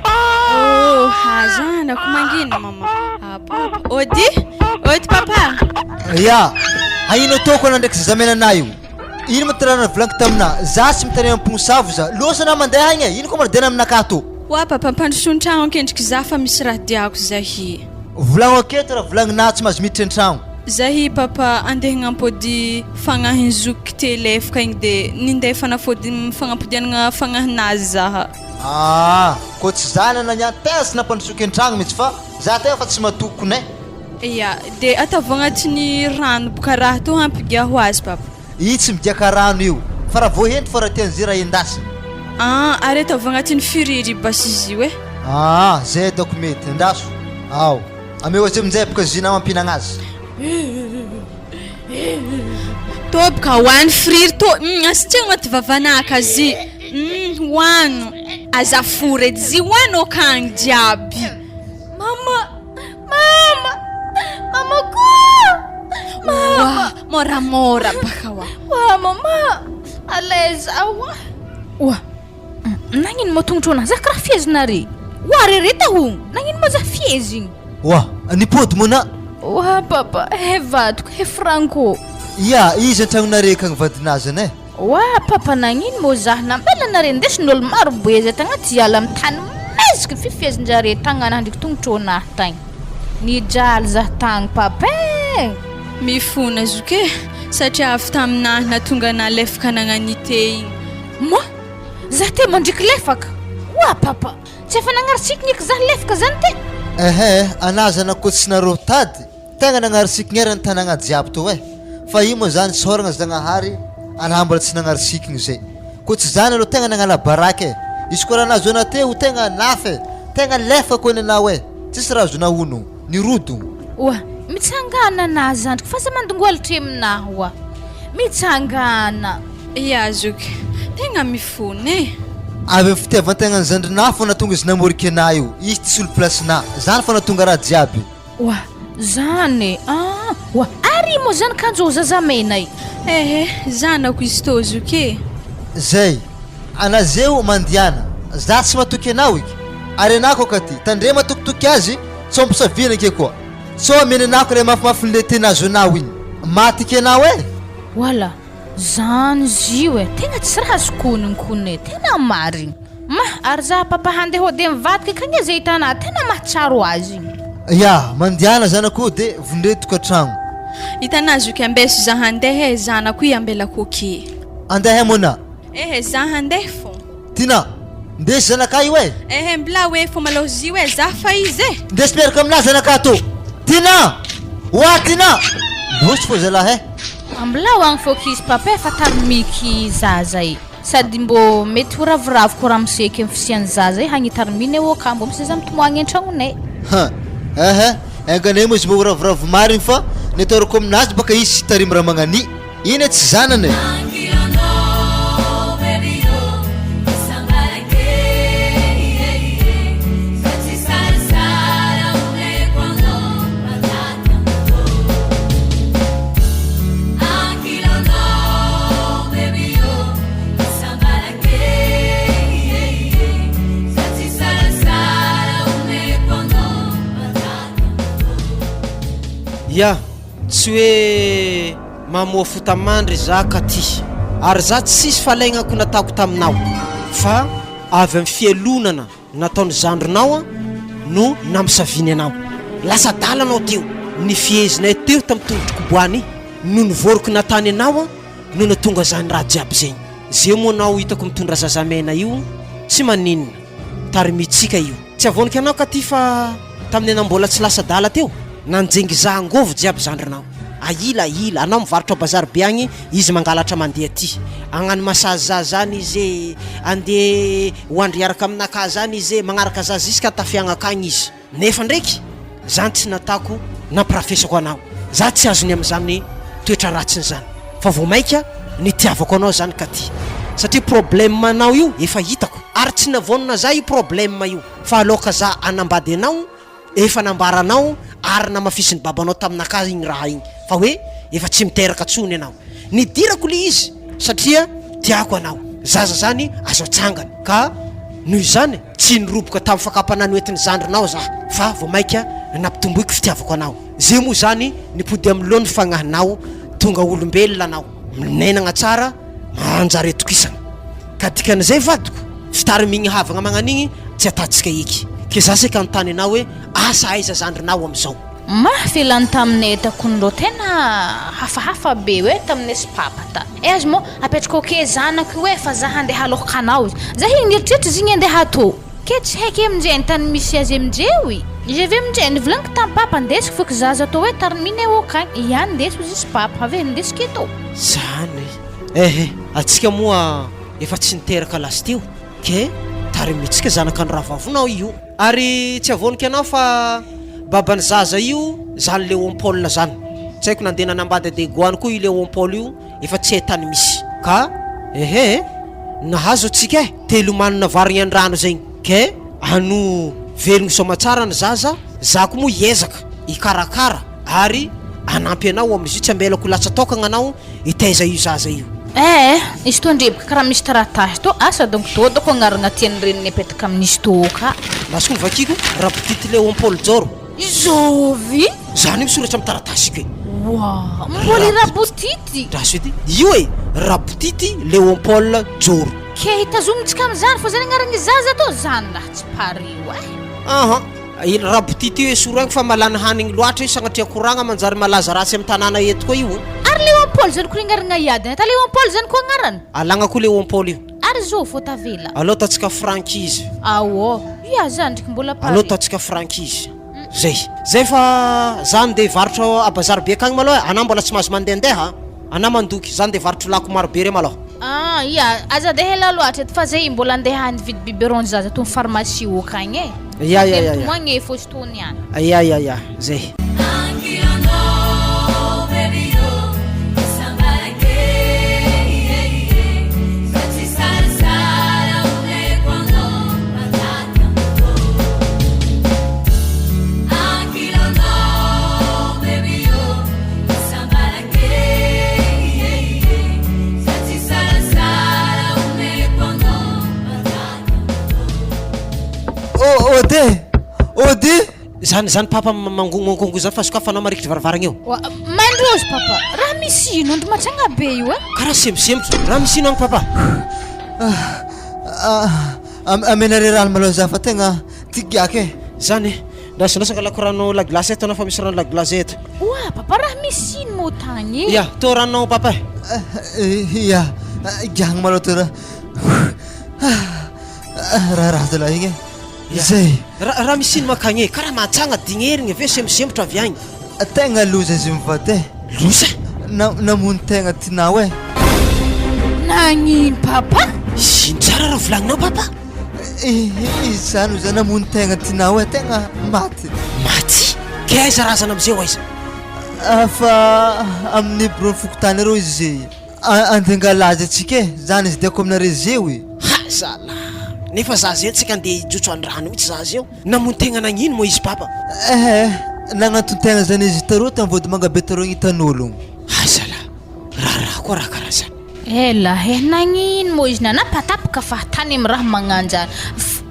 Oh, hazanako mangina mama. Ah, papa. Ody? Ody papa. Ya, hainao toko anao ndraiky zazamena anah io. Ino ma ty raha navolaniko taminah? Za tsy mitaremy am-pognosavo za. Losa anah mandeha agny e, ino koa marodena aminakahy tô? Oa papa, ampandrosoa ny tragno ankendriky za fa misy raha diako zahy. Volagno aketo raha volagninah tsy mahazo miditra an-tragno. Zahy papa andeha hagnampody fagnahin'i zoky te lefaka igny de ninday fanafody fagnampodianagna fagnahinazy zaha. Aa koa tsy za nanagna tegna tsy nampandrosoiko an-tragno mitsy fa za tegna fa tsy matoky kone. Ya, de ataovy agnatin'ny rano boka raha tô hampigiaho azy papa. Io tsy migiaka rano io fa raha vao hendry fô raha tian'zay raha endasina. Aa ary ataovy agnatin'ny firiry basy izy io e. Aa zay ataoko mety, andraso ao. Ameo azy aminjay boka zina mampihinagna azy. Tô boka hoano firiry tô, hum asitrihagna anaty vavanaka azy, hum hoano. Aza fory edy zioanao akagny jiaby. Mama! Mama! Mama koa! Mama! Moramora baka wa. Wa mama! Alaiza wa. Wa! Nagnino moa tongotro anah za karaha fihezinare? Wa rereta hogno! Nagnino moa za fihezigny? Wa! Nipody moa na. Wa papa! He vadiko! He Franco! Ia! Iza an-tragnonare akagny vadinà zany eh? Wa papa nagnino moa zah nambela nare ndesin'olo maro be zay tagnaty ala am tany maiziky fifezinjare tagnana ndriky tongotronah tagny nijaly zah tagny papa eh. Mifona zoky eh, satria avy taminah natonga anah lefaka nagnanite igny. Moa zah te mandriky lefaka? Wa papa tsy efa nagnary sikigny eky zah lefaka zany te. Ehe, anah zanako tsy nareo tady Tegna nagnary sikigny eran'ny tanagna jiaby tô eh! Fa io moa zany isaoragna Zagnahary anah mbola tsy nagnary sikigny zay. Koa tsy zany aloha tegna nagnala baraka eh! Izy koa raha nahazo anah teo tegna lafo eh! Tegna lefaka kony anao eh! Tsisy raha azonao onogno. Nirodogno. Oa, mitsangana anah zandriko fa aza mandongoalitry aminah oa. Mitsangana. Ia zoky, tegna mifona eh! Avy amin'ny fitiavan-tegnan'ny zandrinah fô nahatonga izy namoriky anah io, izy tsy solo place-nah, zany fô nahatonga raha jiaby. Oa, zany e! Ah! Oa, ary moa zany kanjo zazamena e! Ehe, zanako izy tô zoky e! Zay, anazeo mandiana, za tsy matoky anao iky, ary anah koa katy, tandremo atokitoky azy tsy ampisaviana ike koa, sao amena anah ko le mafimafinle tena azonao iny, maty ike anao e! Oala, zany izy io e, tegna tsy raha azoko onogno kony e, tena marigny. Ma, ary za papa handeha hody mivadika k'ange ze hitanà tena mahatsiaro azy. Ya, mandiana zanako de vondre tokatragno. Hitanà zoky ambeso za handeha e, zanako i ambelako ok. Andeha Mona. Ehe, za handeha fô. Tina, ndesy zanakà io e. Ehe, mbla hoe fô malôha zio e, za fa izy e. Ndesy miaraka aminà zanakà tô. Tina! Oa Tina! Ndosy fô zalahy e. Ambilao agny fô k'izy papa e fa tarimiky zaza e. Sady mbô mety ho ravoravo koa ramose eky am fisian'ny zaza e hagnitarmine ô ka mbô misy zaza mitomoagny antragnonay. Ha! Ehe, enga anie moa izy mba ho ravoravo marigny fa ny ataorako aminazy baka izy tsy tarimy raha magnani. Iny e tsy zanany e! Ya, tsy hoe mamoa fota-mandry za ka ty, ary za tsisy falaignako nataoko taminao fa avy amin'ny fialonana Nataon'ny zandrinao no nampisaviany anao. Lasa adala anao teo. Ny fihezinay teo tamin'ny tongotr'i Koboany no nivoariko natany anao no natonga zany raha jiaby zegny. Zeo moa anao hitako mitondra zazamena io tsy maninona. Tarimitsika io. Tsy avonika anao ka ty fa tamin'ny anao mbola tsy lasa adala teo nanjengy za angôvo jiaby zandrinao. Aila aila, anao mivarotra bazary be agny, izy mangalatra mandeha aty. Agnano massage za zany izy e, andeha hoandry hiaraka aminakahy zany izy e, magnaraka za jusqu'à tafiagna akagny izy. Nefa ndraiky, zany tsy natako nampirafesako anao. Za tsy azony amizany toetra ratsiny zany. Fa vao maika nitiavako anao zany ka ty. Satria problème anao io efa hitako. Ary tsy navaonina za io problème io. Fa aloka za hanambady anao Efa nambaranao ary namafisin'ny babanao taminakahy igny raha igny fa hoe efa tsy miteraka tsony ianao. Nidirako le izy satria tiako anao. Zaza zany azo atsangana ka noho izany tsy niroboka tamin'ny fakam-panahy noentin'ny zandrinao za fa vao maika nampitomboiko fitiavako anao. Zay moa zany nipody amin'ny loha ny fagnahinao tonga olombelona anao. Minenagna tsara manjary atokisana. Ka dikan'izay vadiko, fitarimigny havagna magnan'igny tsy atatsika eky. Ke za saika anontany anao hoe asa aiza zandrinao amizao? Mafy lany taminay takony reo tena hafahafa be hoe taminay sy papa ta eh azy moa apetrako ok zanako io eh fa za handeha haloka anao izy za higny nieritreritra izy igny andeha atô ke tsy haiko amindray ny tany misy azy amindreo i izy avy amindray nivolaniko tam papa ndesiko foky zaza atô hoe tarimine okagny ia ndesiko izy sy papa avy ndesiko eto. Zany eh atsika moa efa tsy niteraka lasteo ke tarimitsika zanaka ny rahavavinao io. Ary tsy avonika anao fa baban'ny zaza io zany Léon Paul zany. Tsy haiko nandeha nanambady a Degoany koa io Léon Paul io efa tsy hay tany misy. Ka ehe. Nahazo antsika e! Te hilomano navarigny an-drano zegny ke ano velogno soamatsara ny zaza, za koa moa hiezaka hikarakara ary hanampy anao amin'izy io, tsy ambelako ho latsa-tokagna anao hitaiza io zaza io. Eh! Izy toa ndreboka karaha misy taratasy tô, asa donko tô doko agnaragna tian'ny reniny apetaka amin'izy tô ka. Lasa koa ny vakiko, Rabotity Léon Paul Joro. Zovy? Zany io misoratra amin'ny taratasiko e. Wa! Mbola i Rabotity? Draso edy, io e! Rabotity Léon Paul Joro. Ke hitazomintsika amin'izany fô zany agnaragny zaza tô, zany raha tsy pario eh. Aha! I Rabotity io esory agny fa malany hanigny loatra io sagnatria koragna manjary malaza ratsy amin'ny tanàna eto koa io. Ary Léon Paul zany koa agnaragna iadiny, ata Léon Paul zany koa agnarany? Alagna koa Léon Paul io. Ary zao vao tavela. Aleo ataontsika franchise. Aô, ia zandriko mbola pare. Aleo ataontsika franchise. Zay. Zay fa za andeha hivarotra a bazary be akagny malôha e, anà mbola tsy mahazo mandehandeha a, anà mandoky, za andeha hivarotro lako maro be re malôha. Ah, ia, aza andeha ela loatra edy fa zay mbola andeha hividy biberon zaza tony pharmacie okagny e. Ia ia ia ia. Mitomagny e fô izy tony any. Ia ia ia, zay. Ode! Ode! Zany zany papa mangongongongo zany fa sokafanao marikitry varavaragna eo. Wa, mandroso papa. Raha misy ino andro matragna be io eh? Karaha semposempotra. Raha misy ino agny papa? Amenareo rano malôha za fa tegna ty giaka e. Zany e. Ndraso ndraso angalako rano la glace eto anao fa misy rano la glace eto. Oa papa raha misy ino moa tagny e? Ya, tô ranonao papa e. Ya, giagna malôha tô raha. Raharaha zalahy igny e. Izay. Raha misy ino makagny e? Karaha mahatsagna dignerigny avy eo semposempotra avy agny. Tegna loza izy mivady e. Loza? Namono tegna tinao e. Nagnino papa? Ino tsara raha volagninao papa? Izany oza namono tegna tinao e, tegna maty. Maty? Ke aiza razana amizay ho aiza? Fa amin'ny biraon'ny fokontany arô izy zay. Andeha hangala azy antsika e, zany izy diako aminareo zeo e. Ha zalah! Nefa za zeo tsika andeha hijotso andrano mihitsy za zeo. Namono tegna nagnino moa izy papa? Ehe, nagnanton-tegna zany izy tarô tam vodimanga be tarô hitan'ologno. Ha zalah! Raharaha koa raha karaha zany. Ela he, nagnino moa izy nanapatapaka fahatany am raha magnanjany?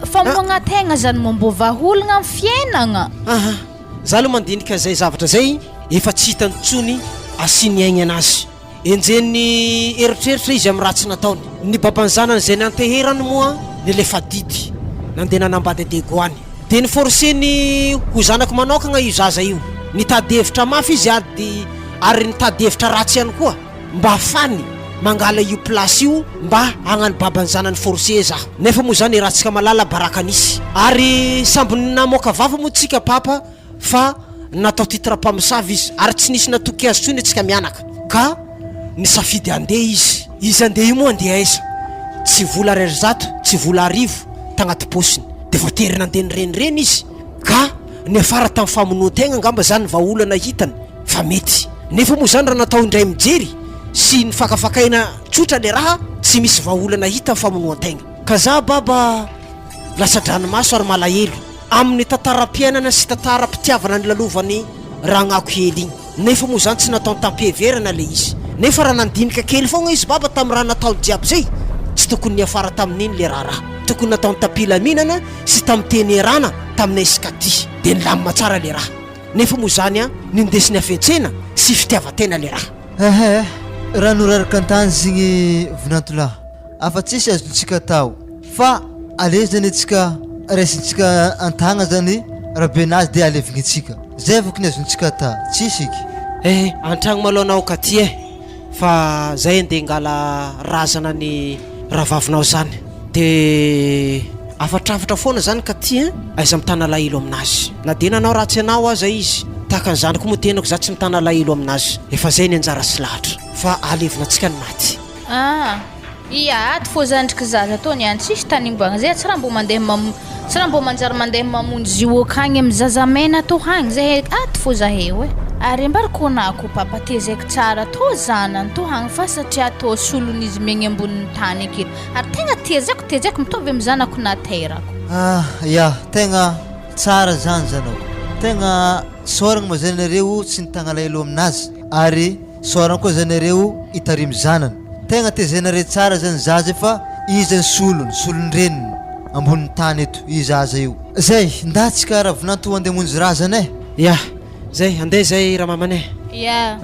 Famoagna tegna zany moa mbô vahaolagna am fiainagna? Aha, za aloha mandinika zay zavatra zay efa tsy hitany tsony asiany aigny anazy. Enjehin'ny eritreritra izy amin'ny ratsy nataony. Ny baban'ny zanany izay nianteherany moa nilefa didy nandeha nanambady an-degoany. Dia ni-forcer-ny ho zanako manokagna io zaza io. Nitady hevitra mafy izy ady ary nitady hevitra ratsy ihany koa mba hafany mangala io place io mba hagnano baban'ny zanany forcer zaho. Nefa moa zany ratsika malala baraka nisy. Ary samby namoaka vava moa tsika papa fa natao titre mpamosavy izy ary tsy nisy natoky azy tsony antsika mianaka ka nisafidy handeha izy, izy handeha io moa handeha aiza? Tsy vola ariary tsy vola arivo tagnaty paosiny de voatery nandeha nirenireny izy ka niafara tamin'ny famonoan-tegna angamba zany ny vahaolana hitany fa mety nefa moa zany raha natao indray mijery sy nifakafakaina tsotra le raha tsy misy vahaolana hita ny famonoan-tegna ka za baba latsa-dranomaso ary malahelo amin'ny tantaram-piainana sy tantaram-pitiavana nilalovan'i Ragnako hely igny. Nefa moa zany tsy nataony tam-piheverana le izy. Nefa raha nandinika kely foagna izy baba tamin'ny raha nataony jiaby zay, tsy tokony niafara tamin'igny le raharaha. Tokony nataony tam-pilaminana sy tamin'ny tenerana taminay sy Katy. De nilamina tsara le raha. Nefa moa zany an, nindesiny hafetsena sy fitiavan-tena le raha. Ehe, raha noraraka an-tany zigny vinantolahy. Afa tsisy azontsika atao fa aleo zany antsika raisintsika antagna zany rabenazy de alevignitsika zay avao kny azontsika ata tsisy eky. Eh antragno malou anao Katy eh fa zay andeha ngala razana ny rahavavinao zany de afatrafatra foana zany Katy eh aiza mitana alahelo aminazy na de nanao ratsy anao aza izy tahaka an'izany koa moa tenako za tsy mitana alahelo aminazy efa zay ny anjara sy lahatra fa alevina antsika ny maty. Ah! Ia ato fô zandriko zaza tô niany tsisy tany imbagna zay tsy raha mbô mandeha mam tsy raha mbô manjary mandeha mamonjy io akagny amy zazamena tô hagny zahay ato fô zaheo e! Ary ambarako anah ko papa tezaiko tsara tô zanany tô hagny fa satria tô solon'izy miaigny ambonin'ny tany aketo ary tegna tezaiko tezaiko mitovy amy zanako naterako. Ah ya, tegna tsara zany zanako. Tegna saoragna moa zany nareo tsy nitagna alahelo aminazy ary saoragna koa zany nareo hitarimy zanany. Tegna tezainareo tsara zany zaza io fa izy zany solony, solon-dreniny ambonin'ny tany eto io zaza io. Zay, nda tsika ravinanto andeha hamonjy razana eh. Ya, zay, andeha zay ramamany eh. Ya.